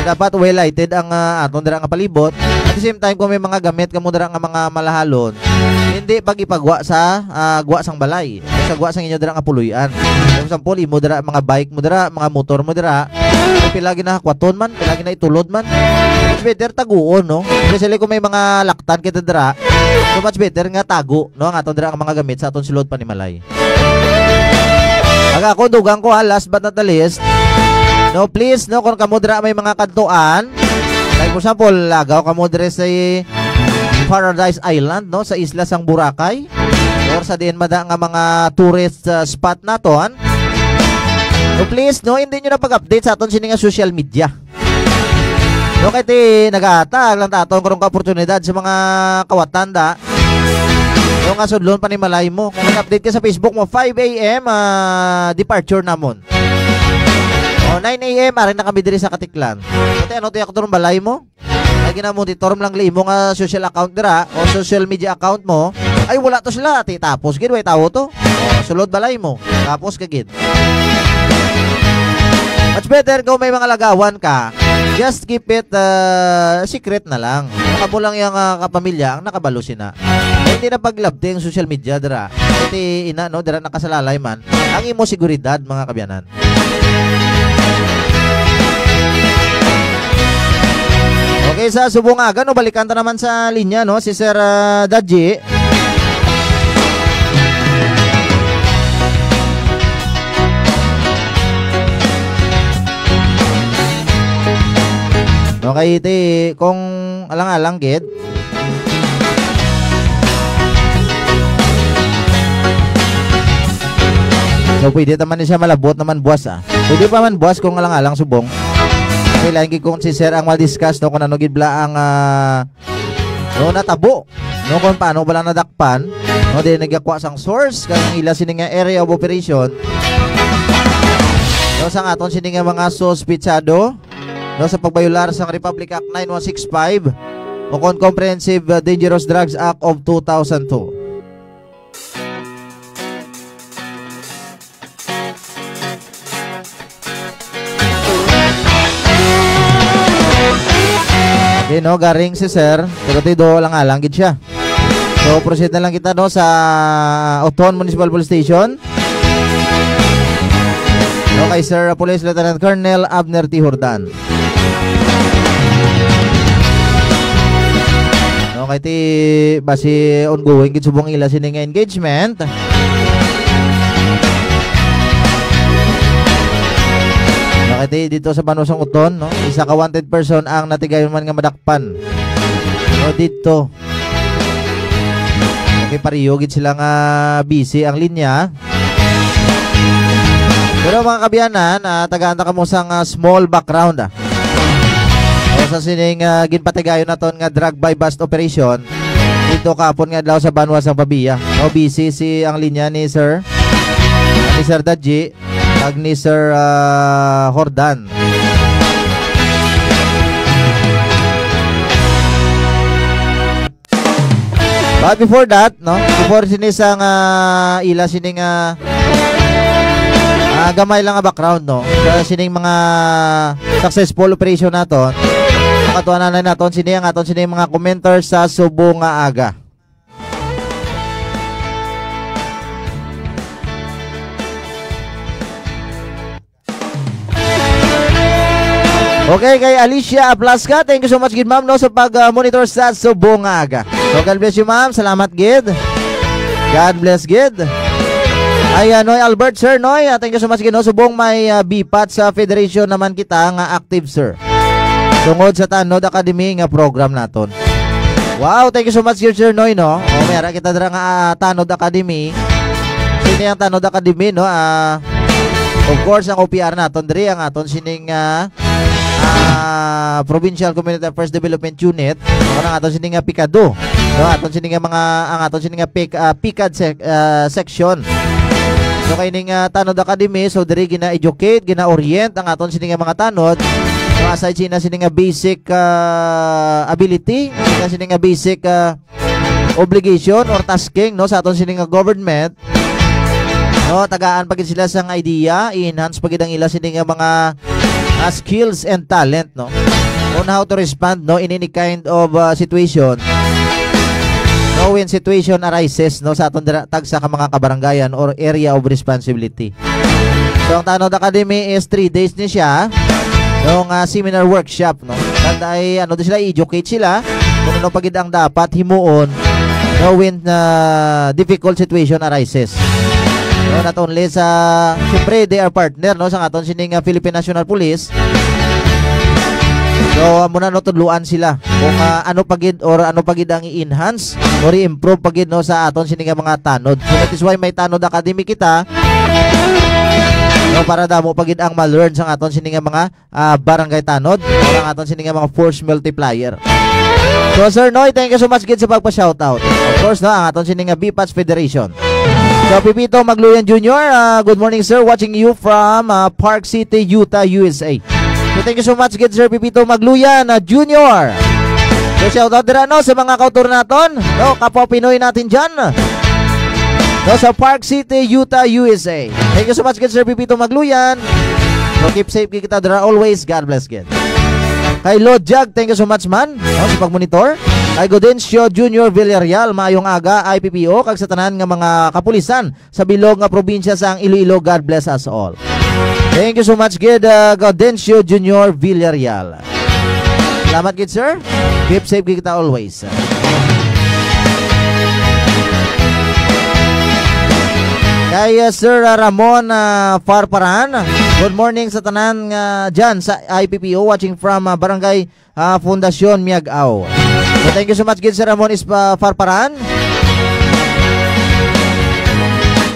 Dapat well lighted ang, ah, aton dira nga palibot. At the same time, kung may mga gamit kamo dira nga mga malahalon, hindi pag ipagwa sa, ah, gwa sang balay. Sa gwa sang inyo dira nga puloy-an. For example, imo dira, mga bike mo dira, mga motor mo dira, pila ginahakwaton man, pila ginaitulod man. It's better taguon, no? Especially kung may mga laktan kita dira, so much better nga tago, no, ang aton dira nga mga gamit sa aton sulod panimalay. Aga ako, dugang ko, ha, last but not the least. No, please, no, kung kamo dira may mga kadtuan, like, for example, lagaw kamo dire sa Paradise Island, no, sa isla sang Boracay, or sa diin mada nga mga tourist, uh, spot naton. No, please, no, hindi nyo na pag-update sa aton sini nga social media. No, kay ti nagahatag lang taton karong ka-oportunidad sa mga kawatan da. No, nga sudlon panimalay mo. Kung nag-update ka sa Facebook mo, five A M, ah, departure namon. O, nine A M, ari na kami diri sa Katiklan. Ate, ano ti ako turong balay mo? Ay, ginamonitor mo lang imo nga social account dira o social media account mo. Ay, wala to sila. Ati, tapos gid, way tawo to. O, sulod balay mo. Tapos ka gid. Much better kung may mga lagawan ka. Just keep it uh, secret na lang. Kamo lang yung uh, kapamilya ang nakabalo sina. Hindi na paglabti ang social media dira. Ati ina, no, dira nakasalalay man ang imo seguridad, mga kabyanan. Okay, sa subong nga, no, balikan ta naman sa linya, no, si Sir uh, Dadji. Okay, iti, kung alang-alang gid. So, pwede naman ni siya malabot naman buwas, ah. Pwede pa man buwas kung alang-alang subong. Kailangan gid kung si Sir ang ma-discuss, no, kung ano gid bala ang, ah, no, natabo, no, kung paano bala nadakpan, no, di nagakwa sang source, kay ang ila sini nga area of operation, no, sa aton sini nga mga suspitsado, no, sa pagbayolar sa Republic Act nine one six five o kon Comprehensive uh, Dangerous Drugs Act of two thousand two. Okay, no, garing si Sir, pero tido lang alang gid siya. So, proceed na lang kita, no, sa Oton Municipal Police Station. No, kay Sir Police Lieutenant Colonel Abner T. Jordan. No, kay ti basi ongoing gid subong ila sini nga engagement. No, kay ti dito sa Banwa sang Oton, no, isa ka wanted person ang natigayon man nga madakpan. No, dito. Okay, pareho gid sila nga busy ang linya. Pero mga kabiyanan, ah, tagaan ta kamo sang, ah, small background, ah. O sa sining, ah, ginpatigayon naton nga drug buy bust operation dito kahapon nga adlaw sa Banwa sang Pavia. No, busy si ang linya ni Sir, ni Sir Dadji, kag ni Sir, ah, Jordan. But before that, no, before sini sang, ah, ila sini nga, ah, gamay lang nga background, no, sa sining mga successful operation naton, makatuanan na naton sini ang aton sini mga commenters sa subong nga aga. Okay, kay Alicia Aplasca, thank you so much gid, ma'am, no, sa pag, ah, monitor sa subong nga aga. So, God bless you, ma'am. Salamat gid. God bless gid. Ay, ah, Noy Albert, Sir Noy, ah, thank you so much gid, no, subong may, ah, bipat sa federation naman kita nga active, sir. Tungod sa Tanod Academy nga program naton. Wow, thank you so much, Sir, Sir Noy, no? O, may ara kita dira nga, ah, Tanod Academy. Sini ang Tanod Academy, no? Ah, of course, ang O P R naton diri, ang aton sining, ah, ah, Provincial Community Affairs Development Unit. Ano ang aton sining nga pikado? No, aton sining nga mga, ang aton sining nga pic-, ah, pikad sec-, ah, section. So, kay ning, ah, Tanod Academy, so diri gina-educate, gina-orient ang aton sining nga mga tanod. So, aside sina sining nga basic, ah, ability, sina sining nga basic, ah, obligation or tasking, no, sa aton sini nga government, no, tagaan pa gid sila sang idea, i-enhance pa gid ang ila sini nga mga, ah, skills and talent, no, on how to respond, no, in any kind of, ah, situation, no, when situation arises, no, sa aton dira, tagsa ka mga kabarangayan or area of responsibility. So, ang Tanod Academy is three days ni siya, no, nga seminar workshop, no? Kag ay, ano, di sila, educate sila kung ano pa gid ang dapat himuon, no, when, ah, difficult situation arises. No, not only sa, siyempre, they are partner, no, sa aton sining, ah, Philippine National Police. So, amo na, no, tudloan sila kung, ah, ano pa gid or ano pa gid ang i-enhance or i-improve pa gid, no, sa aton sini nga mga tanod. So, that is why may Tanod Academy kita, no, para damo pa gid ang ma-learn sa aton sini nga mga, ah, barangay tanod, ang aton sini nga mga force multiplier. So, Sir Noy, thank you so much gid sa pagpa-shoutout. Of course, no, ang aton sini nga B pats Federation. So, Pipito Magluyan Junior, ah, good morning, sir. Watching you from, ah, Park City, Utah, U S A. So, thank you so much gid, Sir Pipito Magluyan, ah, Junior. So, shout out dira, no, sa mga kautor naton, no, kapwa Pinoy natin dyan. No, sa Park City, Utah, U S A. Thank you so much, good Sir Pipito Magluyan. So, keep safe kita dira always. God bless, good. Kay Lord Jag, thank you so much, man, no, sa pagmonitor. Kay Godencio Junior Villarreal, maayong aga, I P P O, kag sa tanan nga mga kapulisan sa bilog nga probinsya sang Iloilo. God bless us all. Thank you so much, good, uh, Gaudencio Junior Villarreal. Salamat, good sir. Keep safe kita always. Kay, uh, Sir, uh, Ramon, uh, Farparan, good morning sa tanan nga dyan sa I P P O, watching from, uh, Barangay ah, Fundacion Miag-aw. So, thank you so much, gid, Sir Ramon Ispa-, Farparan.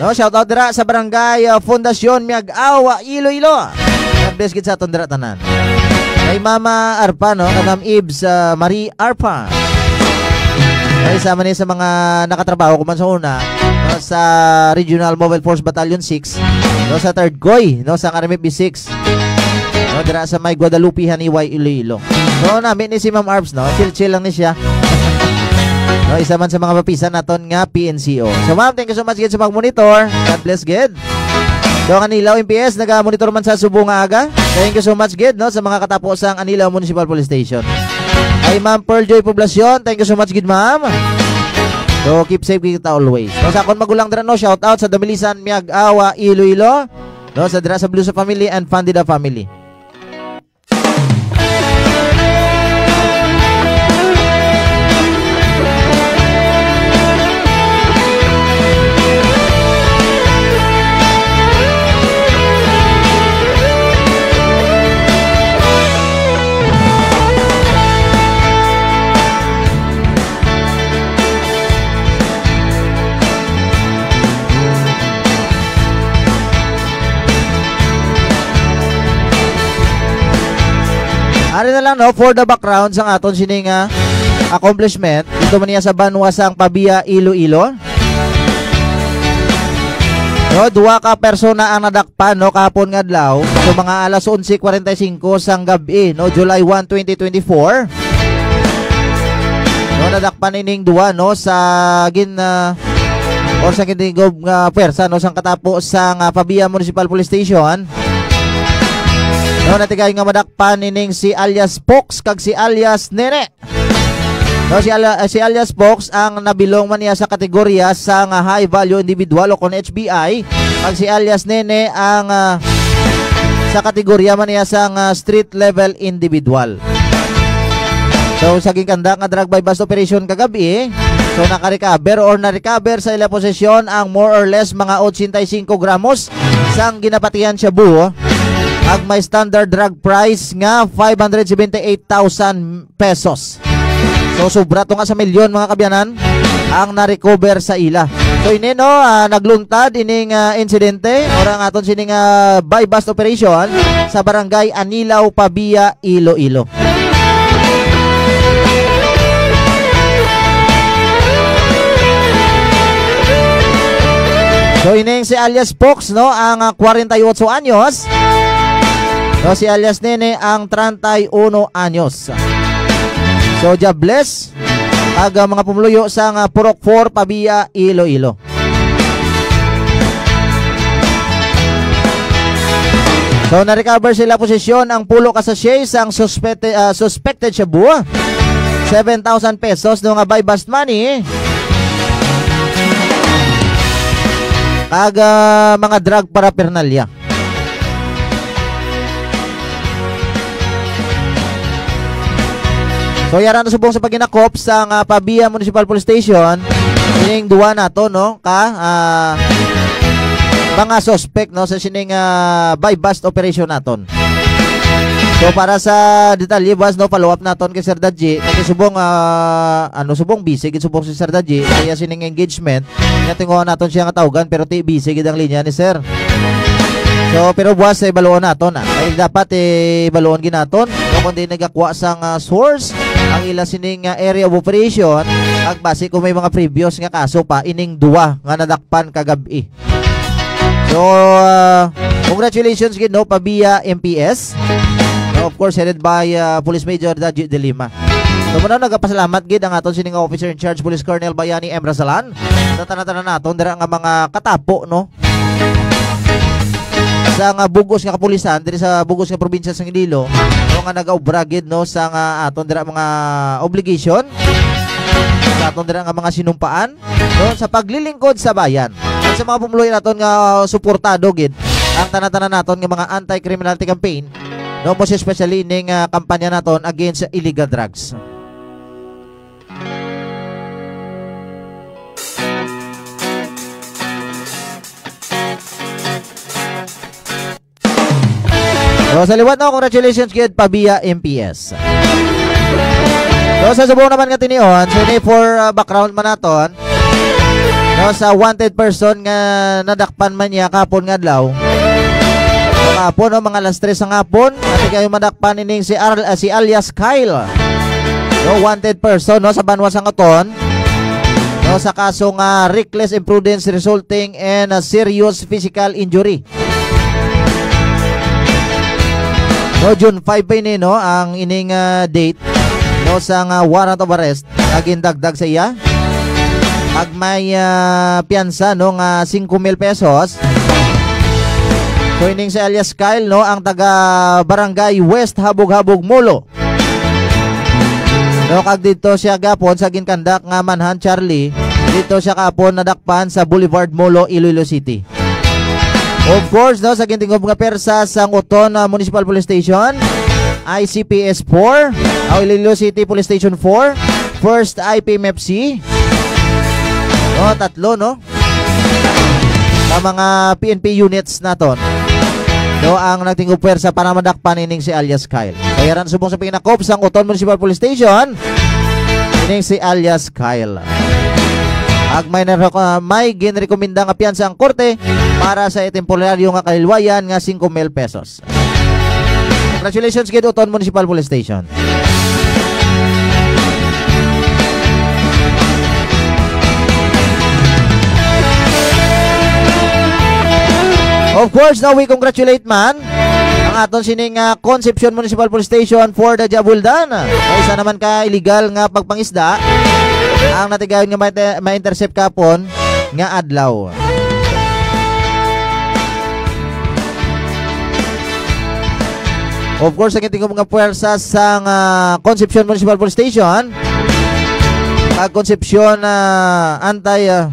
No, shout out dira sa barangay, ah, Fundacion Miag-aw, ah, Iloilo. God bless gid sa aton dira tanan. Kay Mama Arpa, no, kanam Ibs, ah, Marie Arpa. Kay isa man ni sa mga nakatrabaho ko man sa una, no, sa Regional Mobile Force Battalion six, no, sa Third Coy, no, sa Karimip B six. No, dira sa may Guadalupe, Janiuay, Iloilo. So, nami ni si Ma'am Arps, no? Chill-chill lang ni siya. No, isa man sa mga papisan naton nga P N C O. So, ma'am, thank you so much gid sa pag-monitor. God bless gid. So, ang Anilao M P S, naga-monitor man sa subong nga aga. Thank you so much gid, no, sa mga katapo sang Anilao Municipal Police Station. Kay Ma'am Pearl Joy Poblacion, thank you so much gid, ma'am. So, keep safe kita always. No, sa akon magulang dira, no, shout out sa Damilisan, Miag-aw, Iloilo. No, sa dira sa Blusa family and Fandida family. Ari na lang, no, for the background sang aton sini nga accomplishment, dito man niya sa banwa sang Pavia, Iloilo. No, duha ka persona ang nadakpan, no, kahapon nga adlaw. So, mga alas onse kwarenta y singko sang gab-i, no, July one, twenty twenty-four. No, nadakpan ining duha, no, sa gin-, ah, or sa gintingob nga pwersa, no, sang katapo sang, ah, Pavia Municipal Police Station. No, natigay nga madakpan ining si alias Pox kag si alias Nene. No, si ala-, si alias Pox ang nabilong man niya sa kategorya sang high value individual o kon H B I, kag si alias Nene ang, ah, sa kategorya man niya sang, ah, street level individual. So, sa ginkandak nga drug buy-bust operation kagabi, so naka-recover or na-recover sa ila posesyon ang more or less mga ochenta y cinco gramos sang ginapatihan shabu, ag may standard drug price nga five hundred seventy-eight thousand pesos. So, sobra to nga sa milyon, mga kabyanan, ang na-recover sa ila. So, ini, no, ah, nagluntad ining, ah, insidente or ang aton sining, ah, buy-bust operation sa barangay Anilao, Pavia, Iloilo. So, ining si alias Pox, no, ang, ah, kwarenta y otso anyos. No, si alias Nene ang treinta y uno anyos. So, jobless. Ag, ah, mga pumuluyo sa nga Purok four, Pavia, Iloilo. So, na-recover sila posisyon ang pulo ka sachet sang suspected, ah, suspected shabu. Seven thousand pesos no nga buy bust money. Ag, ah, mga drug paraphernalia. So, yara na subong sa paghinakop sa nga Pavia Municipal Police Station, ining duwa nato, no, ka, ah, mga suspect, no, sa sining, ah, buy bust operation naton. So, para sa detalye, buwas, no, follow up naton kay Sir Dadji. Kay subong, ah, ano, subong busy gid subong si Sir Dadji. Kaya sining engagement, nga tinguha naton siya nga tawgan, pero ti busy gid ang linya ni Sir. So, pero buwas sa ibaluon naton, ah. Kay dapat, eh, ibaluon gid naton, no, kung di nagakuha sang, ah, source ang ila sining, ah, area of operation, ag base kung may mga previous nga kaso pa, ining duwa nga nadakpan kagab-i. So, uh, congratulations gid, no, Pavia M P S. No, of course, headed by, uh, Police Major Daji De Lima. So, muna, nagapasalamat gid ang aton sining officer in charge, Police Colonel Bayani M. Razalan, sa tanan-tanan naton dira nga mga katapo, no? Sa nga bugos nga kapulisan diri sa bugos nga probinsya sa Iloilo, no, nga nagaobra gid, no, sa nga aton dira mga obligation, sa aton dira nga mga sinumpaan, no, sa paglilingkod sa bayan. At sa mga pumuluyo naton nga suportado gid ang tanan-tanan naton nga mga anti-criminality campaign, no, most especially ning, ah, kampanya naton against illegal drugs. So, sa liwat, no, congratulations gid pa via M P S. So, sa subong naman nga tinion, so, ini for, uh, background man naton, no, sa wanted person nga nadakpan man niya kahapon nga adlaw. So, kahapon, no, mga alas tres sang hapon, natin kayo madakpan ining si Ar-, ah, si alias Kyle. No, wanted person, no, sa banwa sang Oton, no, sa kaso nga reckless imprudence resulting in a serious physical injury. No, June five pa ini, no, ang ining, ah, date, no, sa nga warrant of arrest nga gindagdag sa iya. Ag may, ah, piyansa, no, nga singko mil pesos. So, ining si alias Kyle, no, ang taga Barangay West Habog-Habog, Molo. No, kag dito siya gapon sa ginkandak nga manhunt, Charlie. Dito siya kapon nadakpan sa Boulevard Molo, Iloilo City. Of course, no, sa gintingob nga persa sang Oton, ah, Municipal Police Station, I C P S four, o Iloilo City Police Station four, First I P M F C. No, tatlo, no? Sa mga P N P units naton, no, ang nagtingob pwersa para madakpan ining si alias Kyle. Kaya ran subong sa pinakop sang Oton Municipal Police Station, ining si alias Kyle. Ag may nareko-, ah, may ginrekomenda nga piyansa ang korte para sa temporaryo nga kalilwayan nga singko mil pesos. Congratulations gid, Oton Municipal Police Station. Of course, no, we congratulate man ang aton sining, ah, Concepcion Municipal Police Station for the job well done. Ay, isa naman ka illegal nga pagpangisda ang natigayon nga ma-, ma-intercept kapon nga adlaw. Of course, ang tingog nga puwersa sang, ah, Concepcion Municipal Police Station, kag Concepcion, ah, Anti, ah,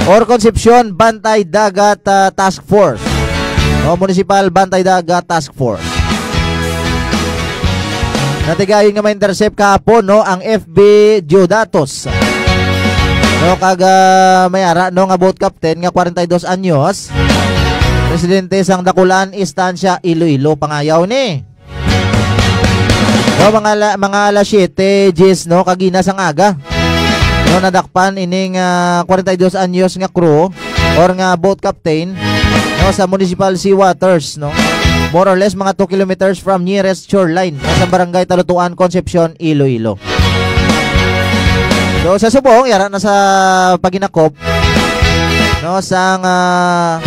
or Concepcion Bantay Dagat, ah, Task Force o Municipal Bantay Dagat Task Force. Natigayon nga ma-intercept kahapon, no, ang F B Diodatos. No, kag, ah, may ara, no, nga boat captain nga kwarenta y dos anyos, residente sang Dakulan, Estancia, Iloilo, pangayaw ni. No, mga la-, mga alas siyete diyes, no, kagina sang aga. No, nadakpan ining, ah, kwarenta y dos anyos nga crew or nga boat captain, no, sa Municipal Sea Waters, no? More or less mga two kilometers from nearest shoreline, no, sa Barangay Talutuan, Concepcion, Iloilo. So, sa subong, yara na sa paginakop, no, sang, ah,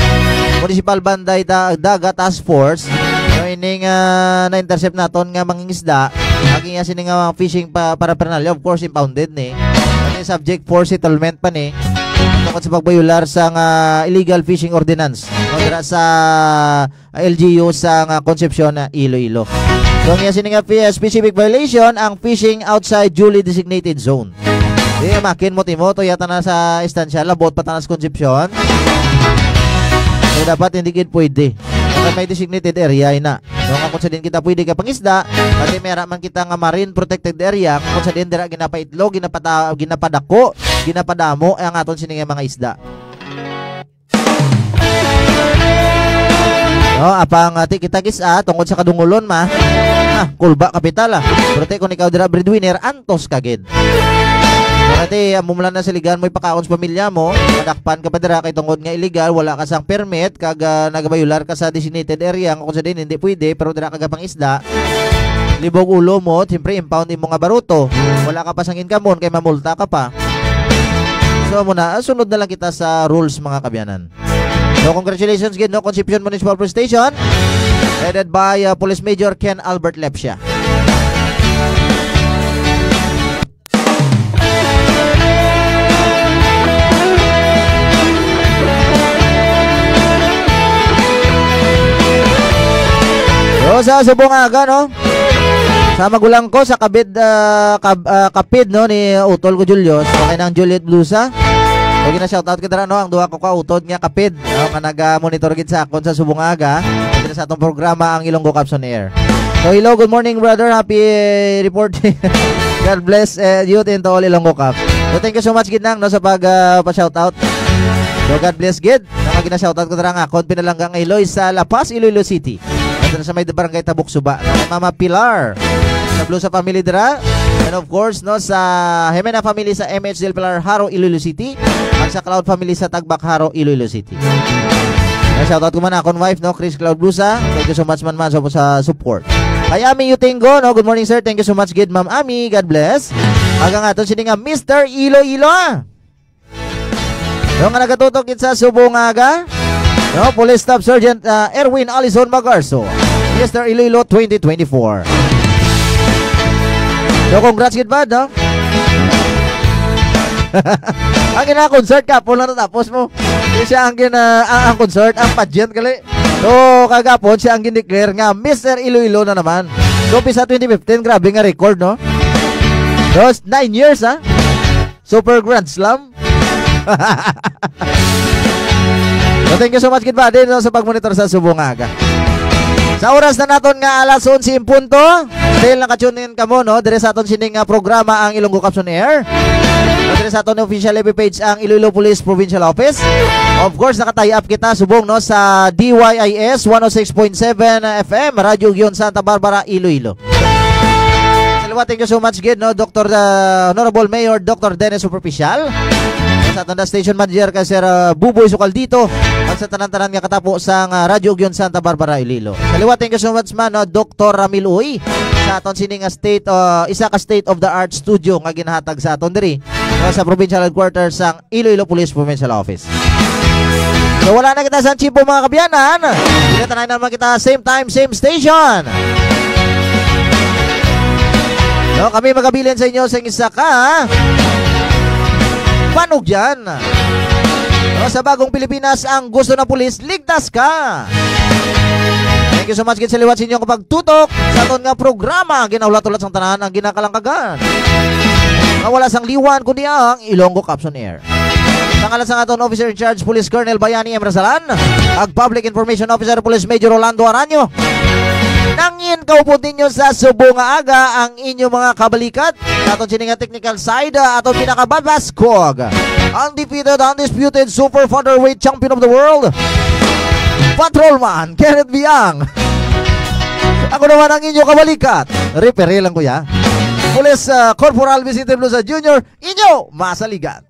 Municipal Bantay Da-, Dagat Task Force, no, ining, ah, na-intercept naton nga mangingisda, ang iya sini nga mga fishing pa-, paraphernalia, of course, impounded ni. Ano, subject for settlement pa ni. Tungkol sa pagbayular sa nga illegal fishing ordinance, no, dira sa, ah, L G U sa nga Concepcion, ah, Iloilo. So, ang iya sini nga fi-, specific violation ang fishing outside duly designated zone. Di, makin mo, Timo, to yata na sa Estancia, labot pa tanas Concepcion. So, dapat hindi gid pwede. Dapat may designated area, ina. No, nga kung sa din kita pwede ka pangisda, pati may ara man kita nga marine protected area, kung sa din dira ginapaitlog, ginapata-, ginapadako, ginapadamo ang aton sini nga mga isda. No, apang, ah, ti kita gis-a, tungod sa kadungulon, ma. Ah, kulba kapital, ah. Pero ti, kung ikaw dira breadwinner, antos ka gid. Pero ti, amo man lang na saligan mo ipakaon sa pamilya mo, madakpan ka pa dira kay tungod nga illegal, wala ka sang permit, kag, ah, nagabayular ka sa designated area, nga kung sa din, hindi pwede, pero dira ka gapang isda. Libog ulo mo, siyempre, impound imo nga baruto. Wala ka pa sang income kay mamulta ka pa. So, amo na, ah, sunod na lang kita sa rules, mga kabyanan. So, congratulations gid, no, Concepcion Municipal Police Station, headed by, uh, Police Major Ken Albert Lepsia. So, sa subong aga, no? Sa magulang ko, sa kabid, ah, kab-, ah, kapid, no, ni utol ko, Julius. Okay, nang Juliet Blusa. So, gina-shoutout ko dira, no, ang duha ko ka utod nga kapid, no, nga naga-monitor gid sa akon sa subong aga. Dito sa atong programa, ang Ilonggo Caps on Air. So, hello, good morning, brother. Happy report. God bless, eh, you and to all Ilonggo Caps. So, thank you so much, gid nang, no, sa pag, ah, pa-shoutout. So, God bless, gid. Ang gina-shoutout ko dira nga akon pinalangga nga Iloy sa La Paz, Iloilo City. At sa may barangay Tabuk Suba, no? Mama Pilar. Sa Blusa family dira. And of course, no, sa Jimena family sa M H Del Pilar, Jaro, Iloilo City. At sa Cloud family sa Tagbak, Jaro, Iloilo City. Na shoutout ko man akon wife, no, Chris Cloud Blusa. Thank you so much man, man sa, sa support. Kay Ami Yutingo, no, good morning, sir. Thank you so much, gid, Ma'am Ami. God bless. Hanggang ato sini nga Mister Iloilo, ah. No, nga nagatutok gid sa subong aga. No, Police Staff Sergeant, ah, Erwin Alison Magarso, Mister Iloilo twenty twenty-four. So, congrats gid, bad, no? Ang gina-concert ka, pula na tapos mo. Di siya ang gina-, ang, ang concert, ang pageant, gali. So, kagapon siya ang gin-declare nga Mister Iloilo na naman. So, umpisa twenty fifteen, grabe nga record, no? Tapos, nine years, ha? Super Grand Slam. So, thank you so much, gid, buddy, no, sa pagmonitor sa subong aga. Sa oras na naton nga alas onse en punto, still naka-tune in kamo, no, dire sa aton sining, ah, programa, ang Ilonggo Caps on Air. Dire sa aton official F B page, ang Iloilo Police Provincial Office. Of course, naka-tie up kita subong, no, sa D Y I S one oh six point seven F M, Radyo Ugyon, Santa Barbara, Iloilo. Sa liwat, thank you so much gid, no, Doctor, uh, Honorable Mayor Doctor Dennis Superficial. Sa aton na station manager kay Sir, uh, Buboy Sukaldito. At sa tanan-tanan nga katapo sang, uh, Radyo Ugyon Santa Barbara, Iloilo. Sa liwat, thank you so much man, no, Doctor Ramil Uy. Sa aton sini nga state, uh, isa ka state of the art studio nga ginahatag sa aton diri, no, sa provincial headquarters sang Iloilo Police Provincial Office. So, wala na kita sa tiyempo, mga kaabyanan. Kita na naman kita same time, same station. No, kami magabilin sa inyo sa isa ka panugyan. No, sa bagong Pilipinas, ang gusto ng pulis, ligtas ka. Thank you so much gid sa liwat sa inyong pagtutok sa aton nga programa. Ginahulat-hulat sang tanan ang ginakalangkagan. Nga wala sang liwan kundi ang Ilonggo Caps on Air. Sa ngalan sang aton Officer in Charge, Police Colonel Bayani M. Rasalan, ag Public Information Officer, Police Major Rolando Aranyo, nangin kaupod ninyo sa subo nga aga ang inyo mga kabalikat. Sa aton sini nga technical side, ah, aton pinakababaskog, undefeated, undisputed, super featherweight champion of the world, Patrolman Kenneth Biang. Ako naman ang inyo kabalikat, referee lang, kuya, Police, ah, Corporal Vicente Blusa Junior, inyo masaligan.